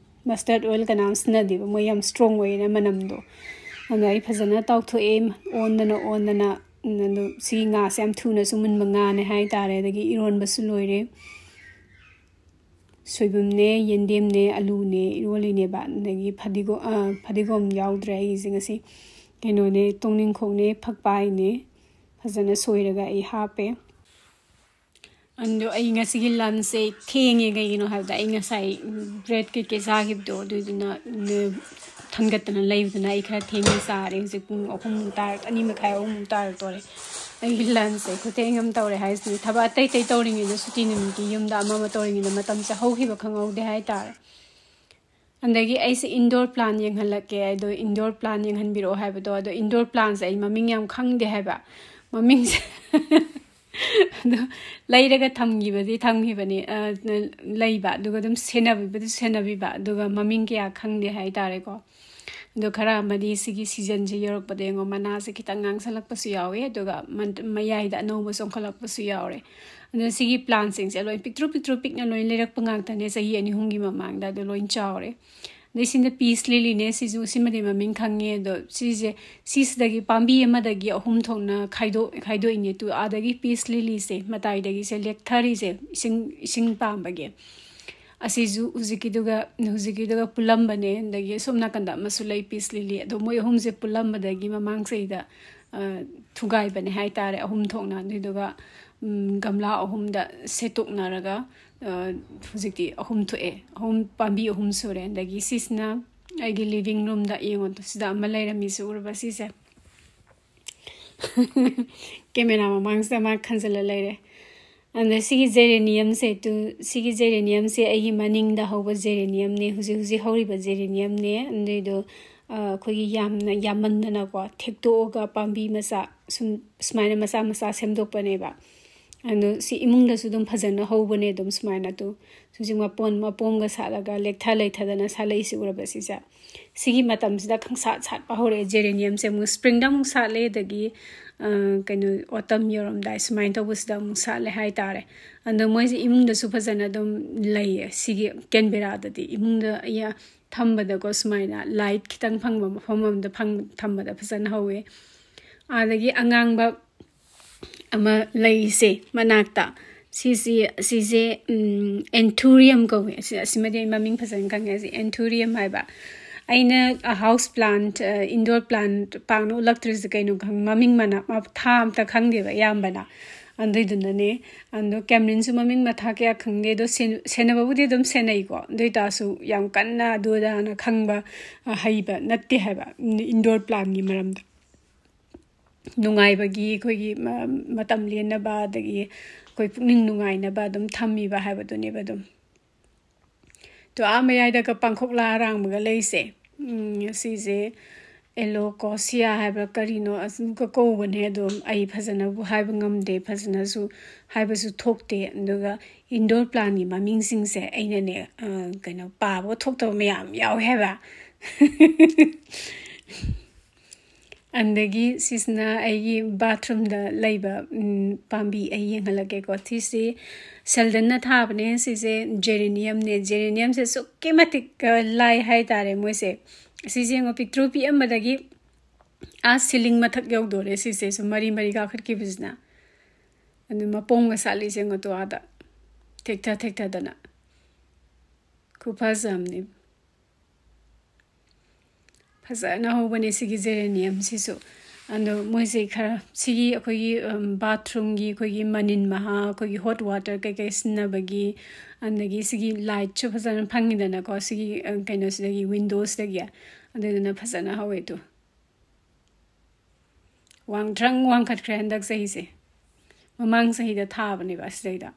mustard oil ꯀꯅꯥꯝ ꯁꯤꯖꯤꯟꯅꯗꯦꯕ, ꯃꯣꯏ ꯌꯥꯝ strong ꯑꯣꯏꯌꯦꯅ ꯃꯅꯝꯗꯣ꯫ ꯑꯗꯣ ꯑꯩ ꯐꯖꯅ ꯇꯥꯎꯊꯣꯛꯑꯦ, ꯑꯣꯟꯗꯅ ꯑꯣꯟꯗꯅ꯫ ꯑꯗꯣ ꯁꯤ ꯉꯥꯁꯦ ꯌꯥꯝ ꯊꯨꯅꯁꯨ ꯃꯨꯟꯕ ꯉꯥꯅꯦ ꯍꯥꯏꯇꯥꯔꯦ꯫ ꯑꯗꯒꯤ ꯏꯔꯣꯟꯕꯁꯨ ꯂꯣꯏꯔꯦ꯫ ꯁꯣꯏꯕꯨꯝꯅꯦ, ꯌꯦꯟꯗꯦꯝꯅꯦ, ꯑꯂꯨꯅꯦ ꯏꯔꯣꯜꯂꯤꯅꯦꯕ꯫ ꯑꯗꯒꯤ ꯐꯗꯤꯒꯣ-, ꯑ, ꯐꯗꯤꯒꯣꯝ ꯌꯥꯎꯗ꯭ꯔꯦ ꯑꯩꯒꯤꯁꯦ ꯉꯁꯤ꯫ ꯀꯩꯅꯣꯅꯦ, ꯇꯣꯡꯅꯤꯡꯈꯣꯛꯅꯦ, ꯐꯛꯄꯥꯏꯅꯦ, ꯐꯖꯅ ꯁꯣꯏꯔꯒ ꯑꯩ ꯍꯥꯞꯄꯦ꯫ ꯑꯗꯣ ꯑꯩ ꯉꯁꯤꯒꯤ lunchꯁꯦ ꯊꯦꯡꯉꯦ, ꯀꯩꯒꯤꯅꯣ ꯍꯥꯏꯕꯗ ꯑꯩ ꯉꯁꯥꯏ bread ꯀꯩꯀꯩ ꯆꯥꯈꯤꯕꯗꯣ, ꯑꯗꯨꯗꯨꯅ, ꯎꯝ, ꯊꯟꯒꯠꯇꯅ ꯂꯩꯕꯗꯨꯅ ꯑꯩ ꯈꯔ ꯊꯦꯡꯅ ꯆꯥꯔꯦ꯫ ꯍꯧꯖꯤꯛ ꯄꯨꯡ ꯑꯍꯨꯝꯃꯨꯛ ꯇꯥꯔ-, ꯑꯅꯤ ꯃꯈꯥꯏ, ꯑꯍꯨꯝꯃꯨꯛ ꯇꯥꯔꯛꯇꯣꯔꯦ꯫ ꯑꯩꯒꯤ lunchꯁꯦ ꯈꯨꯊꯦꯡ ꯑꯃ ꯇꯧꯔꯦ ꯍꯥꯏꯁꯤꯅꯤ꯫ ꯊꯕꯛ ꯑꯇꯩ ꯑꯇꯩ ꯇꯧꯔꯤꯉꯩꯗ, ꯁꯨꯇꯤ ꯅꯨꯃꯤꯠꯀꯤ ꯌꯨꯝꯗ ꯑꯃ ꯑꯃ ꯇꯧꯔꯤꯉꯩꯗ ꯃꯇꯝꯁꯦ ꯍꯧꯈꯤꯕ ꯈꯪꯍꯧꯗꯦ ꯍꯥꯏꯇꯥꯔꯦ꯫ ꯑꯗꯒꯤ ꯑꯩꯁꯦ indoor plant ꯌꯦꯡꯍꯜꯂꯛꯀꯦ, ꯑꯗꯣ indoor plant ꯌꯦꯡꯍꯟꯕꯤꯔꯛꯑꯣ ꯍꯥꯏꯕꯗꯣ, ꯑꯗꯣ indoor plantꯁꯦ ꯑꯩ ꯃꯃꯤꯡ ꯌꯥꯝ ꯈꯪꯗꯦ ꯍꯥꯏꯕ꯫ ꯃꯃꯤꯡꯁꯦ ꯑꯗꯣ ꯂꯩꯔꯒ ꯊꯝꯈꯤꯕꯗꯤ ꯊꯝꯈꯤꯕꯅꯤ, ꯑ, ꯂꯩꯕ, ꯑꯗꯨꯒ ꯑꯗꯨꯝ ꯁꯦꯟꯅꯕꯤꯕꯗꯤ ꯁꯦꯟꯅꯕꯤꯕ, ꯑꯗꯨꯒ ꯃꯃꯤꯡ ꯀꯌꯥ ꯈꯪꯗꯦ ꯍꯥꯏꯇꯥꯔꯦꯀꯣ꯫ ꯑꯗꯣ ꯈꯔ ꯑꯃꯗꯤ ꯁꯤꯒꯤ seasonꯁꯦ ꯌꯧꯔꯛꯄꯗ, ꯌꯦꯡꯉꯣ, ꯃꯅꯥꯁꯦ ꯈꯤꯇꯪ ꯉꯥꯡꯁꯜꯂꯛꯄꯁꯨ ꯌꯥꯎꯋꯤ, ꯑꯗꯨꯒ ꯃꯟ-, ꯃꯌꯥꯏꯗ ꯑꯅꯧꯕ ꯆꯣꯡꯈꯠꯂꯛꯄꯁꯨ ꯌꯥꯎꯔꯦ꯫ ꯑꯗꯣ ꯁꯤꯒꯤ plantꯁꯤꯡꯁꯦ ꯂꯣꯏ ꯄꯤꯛꯇ꯭ꯔꯨ ꯄꯤꯛꯇ꯭ꯔꯨ ꯄꯤꯛꯅ ꯂꯣꯏ ꯂꯩꯔꯛꯄ ꯉꯥꯛꯇꯅꯦ, ꯆꯍꯤ ꯑꯅꯤ ꯑꯍꯨꯝꯒꯤ ꯃꯃꯥꯡꯗ꯫ ꯑꯗꯣ ꯂꯣꯏ ꯆꯥꯎꯔꯦ꯫ ꯑꯗꯩ ꯁꯤꯅ ꯄꯤꯁ ꯂꯤꯂꯤꯅꯦ, ꯁꯤꯁꯨ ꯁꯤꯃꯗꯤ ꯃꯃꯤꯡ ꯈꯪꯉꯦ꯫ ꯑꯗꯣ ꯁꯤꯁꯦ, ꯁꯤꯁꯤꯗꯒꯤ ꯄꯥꯝꯕꯤ ꯑꯃꯗꯒꯤ ꯑꯍꯨꯝ ꯊꯣꯛꯅ ꯈꯥꯏꯗꯣꯛ-, ꯈꯥꯏꯗꯣꯛꯏꯅꯦ꯫ ꯇꯨ, ꯑꯥꯗꯒꯤ ꯄꯤꯁ ꯂꯤꯂꯤꯁꯦ, ꯃꯇꯥꯏꯗꯒꯤꯁꯦ ꯂꯦꯛꯊꯔꯤꯁꯦ, ꯏꯁꯤꯡ, ꯏꯁꯤꯡ ꯄꯥꯝꯕꯒꯤ꯫ ꯑꯁꯤꯁꯨ ꯍꯧꯖꯤꯛꯀꯤꯗꯨꯒ, ꯍꯧꯖꯤꯛꯀꯤꯗꯨꯒ ꯄꯨꯜꯂꯝꯕꯅꯦ꯫ ꯑꯗꯒꯤ ꯑꯁꯣꯝ ꯅꯥꯀꯟꯗ ꯑꯃꯁꯨ ꯂꯩ, ꯄꯤꯁ ꯂꯤꯂꯤ꯫ ꯑꯗꯣ ꯃꯣꯏ ꯑꯍꯨꯝꯁꯦ ꯄꯨꯜꯂꯝꯕꯗꯒꯤ ꯃꯃꯥꯡ ꯆꯍꯤꯗ, ꯑ, ꯊꯨꯒꯥꯏꯕꯅꯦ ꯍꯥꯏꯇꯥꯔꯦ, ꯑꯍꯨꯝ ꯊꯣꯛꯅ꯫ ꯑꯗꯨꯏꯗꯨꯒ, ꯎꯝ, ꯒꯝꯂꯥ ꯑꯍꯨꯝꯗ ꯁꯦꯠꯇꯣꯛꯅꯔꯒ, ꯑ, ꯍꯧꯖꯤꯛꯇꯤ ꯑꯍꯨꯝ ꯊꯣꯛꯑꯦ꯫ ꯑꯍꯨꯝ, ꯄꯥꯝꯕꯤ ꯑꯍꯨꯝ ꯁꯨꯔꯦ꯫ ꯑꯗꯒꯤ ꯁꯤꯁꯤꯅ ꯑꯩꯒꯤ ꯂꯤꯚꯤꯡ ꯔꯨꯝꯗ, ꯌꯦꯡꯉꯣ, ꯁꯤꯗ ꯑꯃ ꯂꯩꯔꯝꯃꯤꯁꯦ ꯎꯔꯕ ꯁꯤꯁꯦ? ꯀꯦꯃꯦꯔꯥ ꯃꯃꯥꯡꯁꯤꯗ ꯃꯥ ꯈꯟꯖꯤꯜꯂ ꯂꯩꯔꯦ꯫ ꯑꯗ ꯁꯤꯒꯤ ꯖꯦꯔꯦꯅꯤꯌꯝꯁꯦ, ꯇꯨ, ꯁꯤꯒꯤ ꯖꯦꯔꯦꯅꯤꯌꯝꯁꯦ ꯑꯩꯒꯤ ꯃꯅꯤꯡꯗ ꯍꯧꯕ ꯖꯦꯔꯦꯅꯤꯌꯝꯅꯦ, ꯍꯧꯖꯤꯛ ꯍꯧꯖꯤꯛ ꯍꯧꯔꯤꯕ ꯖꯦꯔꯦꯅꯤꯌꯝꯅꯦ꯫ ꯑꯗꯨꯏꯗꯣ, ꯑ, ꯑꯩꯈꯣꯏꯒꯤ ꯌꯥꯝꯅ ꯌꯥꯝꯃꯟꯗꯅꯀꯣ, ꯊꯦꯛꯇꯣꯛꯑꯒ ꯄꯥꯝꯕꯤ ꯃꯆꯥ ꯁꯨꯝ ꯁꯨꯃꯥꯏꯅ ꯃꯆꯥ ꯃꯆꯥ ꯁꯦꯝꯗꯣꯛꯄꯅꯦꯕ꯫ ꯑꯗꯣ ꯁꯤ ꯏꯃꯨꯡꯗꯁꯨ ꯑꯗꯨꯝ ꯐꯖꯅ ꯍꯧꯕꯅꯦ ꯑꯗꯨꯝ ꯁꯨꯃꯥꯏꯅ꯫ ꯇꯨ, ꯍꯧꯖꯤꯛ ꯃꯄꯣꯟ ꯃꯄꯣꯝꯒ ꯁꯥꯠꯂꯒ ꯂꯦꯛꯊ ꯂꯩꯊꯗꯅ ꯁꯥꯠꯂꯛꯏꯁꯤ ꯎꯔꯕ ꯁꯤꯁꯦ? ꯁꯤꯒꯤ ꯃꯇꯝꯁꯤꯗ ꯈꯪꯁꯥꯠ ꯁꯥꯠꯄ ꯍꯧꯔꯛꯑꯦ꯫ ꯖꯦꯔꯦꯅꯤꯌꯝꯁꯦ ꯑꯃꯨꯛ ꯁ꯭ꯄ꯭ꯔꯤꯡꯗ ꯑꯃꯨꯛ ꯁꯥꯠꯂꯦ, ꯑꯗꯒꯤ, ꯑ, ꯀꯩꯅꯣ, ꯑꯣꯇꯝ ꯌꯧꯔꯝꯗꯥꯏ ꯁꯨꯃꯥꯏꯅ ꯇꯧꯕꯁꯤꯗ ꯑꯃꯨꯛ ꯁꯥꯠꯂꯦ ꯍꯥꯏꯇꯥꯔꯦ꯫ ꯑꯗꯣ ꯃꯣꯏꯁꯦ ꯏꯃꯨꯡꯗꯁꯨ ꯐꯖꯅ ꯑꯗꯨꯝ ꯂꯩꯌꯦ꯫ ꯁꯤꯒꯤ ꯀꯦꯟꯕꯦꯔꯥꯗꯗꯤ ꯏꯃꯨꯡꯗ ꯌꯥ-, ꯊꯝꯕꯗꯀꯣ, ꯁꯨꯃꯥꯏꯅ ꯂꯥꯏꯠ ꯈꯤꯇꯪ ꯐꯪꯕ ꯃꯐꯝ ꯑꯃꯗ ꯐꯪ-, ꯊꯝꯕꯗ ꯐꯖꯅ ꯍꯧꯋꯦ꯫ ꯑꯗꯒꯤ ꯑꯉꯥꯡꯕ ꯑꯃ ꯂꯩꯁꯦ ꯃꯅꯥꯛꯇ, ꯁꯤꯁꯤ, ꯁꯤꯁꯦ, ꯎꯝ, anthurium ꯀꯧꯋꯦ꯫ ꯑꯁꯤ, ꯑꯁꯤꯃꯗꯤ ꯑꯩ ꯃꯃꯤꯡ ꯐꯖꯅ ꯈꯪꯉꯦ꯫ ꯑꯁꯤ anthurium ꯍꯥꯏꯕ꯫ ꯑꯩꯅ, ꯑ, house plant, ꯑ, indoor plant ꯄꯥꯛꯅ ꯎꯠꯂꯛꯇ꯭ꯔꯤꯁꯦ ꯀꯩꯅꯣ ꯈꯪ-, ꯃꯃꯤꯡ ꯃꯅꯥ ꯃꯊꯥ ꯑꯝꯇ ꯈꯪꯗꯦꯕ ꯑꯌꯥꯝꯕꯅ꯫ ꯑꯗꯨꯏꯗꯨꯅꯅꯦ꯫ ꯑꯗꯣ ꯀꯦꯝꯂꯤꯟꯁꯨ ꯃꯃꯤꯡ ꯃꯊꯥ ꯀꯌꯥ ꯈꯪꯗꯦ꯫ ꯑꯗꯣ ꯁꯦꯟ-, ꯁꯦꯟꯅꯕꯕꯨꯗꯤ ꯑꯗꯨꯝ ꯁꯦꯟꯅꯩꯀꯣ꯫ ꯑꯗꯨ ꯑꯣꯏꯇꯥꯔꯁꯨ ꯌꯥꯝ ꯀꯟꯅ ꯑꯗꯨ ꯑꯗꯥꯅ ꯈꯪꯕ, ꯑ, ꯍꯩꯕ ꯅꯠꯇꯦ ꯍꯥꯏꯕ, ꯏꯟꯗꯣꯔ ꯄ꯭ꯂꯥꯟꯒꯤ ꯃꯔꯝꯗ꯫ ꯅꯨꯡꯉꯥꯏꯕꯒꯤ, ꯑꯩꯈꯣꯏꯒꯤ ꯃ-, ꯃꯇꯝ ꯂꯦꯟꯅꯕ, ꯑꯗꯒꯤ ꯑꯩꯈꯣꯏ ꯄꯨꯛꯅꯤꯡ ꯅꯨꯡꯉꯥꯏꯅꯕ ꯑꯗꯨꯝ ꯊꯝꯃꯤꯕ ꯍꯥꯏꯕꯗꯨꯅꯦꯕ ꯑꯗꯨꯝ꯫ ꯇꯣ, ꯑꯥ ꯃꯌꯥꯏꯗꯒ ꯄꯥꯡꯈꯣꯛꯂꯥ ꯑꯔꯥꯡꯕꯒ ꯂꯩꯁꯦ꯫ ꯎꯝ, ꯁꯤꯁꯦ ꯑꯦꯂꯣꯀꯣꯁꯤꯌꯥ ꯍꯥꯏꯕ꯭ꯔꯥ ꯀꯔꯤꯅꯣ ꯑꯗꯨꯒ ꯀꯧꯕꯅꯦ꯫ ꯑꯗꯣ ꯑꯩ ꯐꯖꯅꯕꯨ ꯍꯥꯏꯕ ꯉꯝꯗꯦ, ꯐꯖꯅꯁꯨ ꯍꯥꯏꯕꯁꯨ ꯊꯣꯛꯇꯦ꯫ ꯑꯗꯨꯒ ꯏꯟꯗꯣꯔ ꯄ꯭ꯂꯥꯟꯒꯤ ꯃꯃꯤꯡꯁꯤꯡꯁꯦ ꯑꯩꯅꯅꯦ, ꯑ, ꯀꯩꯅꯣ, ꯄꯥꯕ ꯊꯣꯛꯇꯕ ꯃꯌꯥꯝ ꯌꯥꯎꯋꯦ ꯍꯥꯏꯕ꯫ ꯑꯗꯒꯤ ꯁꯤꯁꯤꯅ ꯑꯩꯒꯤ ꯕꯥꯊꯔꯨꯝꯗ ꯂꯩꯕ, ꯎꯝ, ꯄꯥꯝꯕꯤ ꯑꯩ ꯌꯦꯡꯍꯜꯂꯛꯀꯦꯀꯣ꯫ ꯁꯤꯁꯤ ꯁꯦꯜꯗꯟꯅ ꯊꯥꯕꯅꯦ꯫ ꯁꯤꯁꯦ ꯖꯦꯔꯦꯅꯤꯌꯝꯅꯦ꯫ ꯖꯦꯔꯦꯅꯤꯌꯝꯁꯦ ꯑꯁꯨꯛꯀꯤ ꯃꯇꯤꯛ, ꯑ, ꯂꯥꯏ ꯍꯥꯏꯇꯥꯔꯦ ꯃꯣꯏꯁꯦ꯫ ꯁꯤꯁꯦ ꯌꯦꯡꯉꯣ, ꯄꯤꯛꯇ꯭ꯔꯨ ꯄꯤꯛꯑꯝꯕꯗꯒꯤ ꯑꯥ ꯁꯤꯂꯤꯡ ꯃꯊꯛ ꯌꯧꯗꯣꯔꯦ ꯁꯤꯁꯦ꯫ ꯁꯨꯝ ꯃꯔꯤ ꯃꯔꯤ ꯀꯥꯈꯠꯈꯤꯕꯁꯤꯅ꯫ ꯑꯗꯨ ꯃꯄꯣꯝꯒ ꯁꯥꯠꯂꯤꯁꯦ ꯌꯦꯡꯉꯣ ꯇꯨ ꯑꯥꯗ꯫ ꯊꯦꯛꯊ ꯊꯦꯛꯊꯗꯅ꯫ ꯈꯨꯐꯖ ꯑꯃꯅꯤ꯫ ꯐꯖꯅ ꯍꯧꯕꯅꯦ ꯁꯤꯒꯤ ꯖꯦꯔꯦꯅꯤꯌꯝꯁꯤꯁꯨ꯫ ꯑꯗꯣ ꯃꯣꯏꯁꯦ ꯈꯔ ꯁꯤꯒꯤ ꯑꯩꯈꯣꯏꯒꯤ, ꯎꯝ, ꯕꯥꯊꯔꯨꯝꯒꯤ ꯑꯩꯈꯣꯏꯒꯤ ꯃꯅꯤꯟ ꯃꯍꯥ, ꯑꯩꯈꯣꯏꯒꯤ ꯍꯣꯠ ꯋꯥꯇꯔ ꯀꯩꯀꯩ ꯁꯤꯖꯤꯟꯅꯕꯒꯤ, ꯑꯗꯒꯤ ꯁꯤꯒꯤ ꯂꯥꯏꯠꯁꯨ ꯐꯖꯅ ꯐꯪꯉꯤꯗꯅꯀꯣ ꯁꯤꯒꯤ, ꯑ, ꯀꯩꯅꯣꯁꯤꯗꯒꯤ, ꯋꯤꯟꯗꯣꯁꯤꯗꯒꯤ꯫ ꯑꯗꯨꯗꯨꯅ ꯐꯖꯅ ꯍꯧꯋꯦ ꯇꯨ꯫ ꯋꯥꯡꯊ꯭ꯔꯪ ꯋꯥꯡꯈꯠꯈ꯭ꯔꯦ ꯍꯟꯗꯛ ꯆꯍꯤꯁꯦ꯫ ꯃꯃꯥꯡ ꯆꯍꯤꯗ ꯊꯥꯕꯅꯦꯕ ꯑꯁꯤꯗꯩꯗ꯫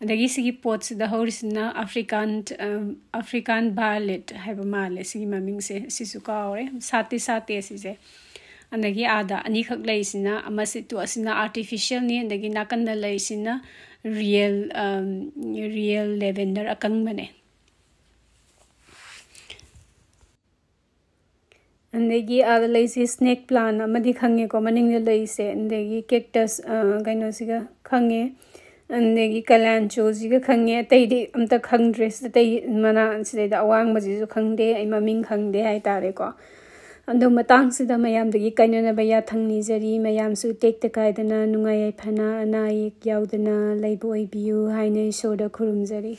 ꯑꯗꯒꯤ ꯁꯤꯒꯤ ꯄꯣꯠꯁꯤꯗ ꯍꯧꯔꯤꯁꯤꯅ ꯑꯐ꯭ꯔꯤꯀꯥꯟ, ꯑꯝ, ꯑꯐ꯭ꯔꯤꯀꯥꯟ ꯚꯥꯏꯑꯣꯂꯦꯠ ꯍꯥꯏꯕ ꯃꯥꯜꯂꯦ ꯁꯤꯒꯤ ꯃꯃꯤꯡꯁꯦ꯫ ꯁꯤꯁꯨ ꯀꯥꯎꯔꯦ꯫ ꯁꯥꯠꯇꯤ ꯁꯥꯠꯇꯦ ꯁꯤꯁꯦ꯫ ꯑꯗꯒꯤ ꯑꯥꯗ ꯑꯅꯤꯈꯛ ꯂꯩꯁꯤꯅ, ꯑꯃꯁꯤ ꯇꯨ ꯑꯁꯤꯅ ꯑꯥꯔꯇꯤꯐꯤꯁꯤꯌꯦꯜꯅꯤ, ꯑꯗꯒꯤ ꯅꯥꯀꯟꯗ ꯂꯩꯁꯤꯅ ꯔꯤꯌꯦꯜ, ꯑꯝ, ꯔꯤꯌꯦꯜ ꯂꯦꯚꯦꯟꯗꯔ ꯑꯀꯪꯕꯅꯦ꯫ ꯑꯗꯒꯤ ꯑꯥꯗ ꯂꯩꯁꯦ ꯁ꯭ꯅꯦꯛ ꯄ꯭ꯂꯥꯟ ꯑꯃꯗꯤ ꯈꯪꯉꯦꯀꯣ, ꯃꯅꯤꯡꯗ ꯂꯩꯁꯦ꯫ ꯑꯗꯒꯤ ꯀꯦꯛꯇꯁ, ꯑ, ꯀꯩꯅꯣꯁꯤꯒ ꯈꯪꯉꯦ꯫ ꯑꯗꯒꯤ ꯀꯂꯥꯟꯆꯣꯁꯤꯒ ꯈꯪꯉꯦ꯫ ꯑꯇꯩꯗꯤ ꯑꯝꯇ ꯈꯪꯗ꯭ꯔꯦ꯫ ꯑꯇꯩ ꯃꯅꯥ ꯁꯤꯗꯩꯗ ꯑꯋꯥꯡꯕꯁꯤꯁꯨ ꯈꯪꯗꯦ꯫ ꯑꯩ ꯃꯃꯤꯡ ꯈꯪꯗꯦ ꯍꯥꯏꯇꯥꯔꯦꯀꯣ꯫ ꯑꯗꯣ ꯃꯇꯥꯡꯁꯤꯗ ꯃꯌꯥꯝꯗꯒꯤ ꯀꯥꯏꯅꯅꯕ ꯌꯥꯊꯪ ꯅꯤꯖꯔꯤ꯫ ꯃꯌꯥꯝꯁꯨ ꯇꯦꯛꯇ ꯀꯥꯏꯗꯅ, ꯅꯨꯡꯉꯥꯏ ꯌꯥꯏꯐꯅ, ꯑꯅꯥ ꯑꯌꯦꯛ ꯌꯥꯎꯗꯅ ꯂꯩꯕ ꯑꯣꯏꯕꯤꯌꯨ ꯍꯥꯏꯅ ꯏꯁꯣꯔꯗ ꯈꯨꯔꯨꯝꯖꯔꯤ꯫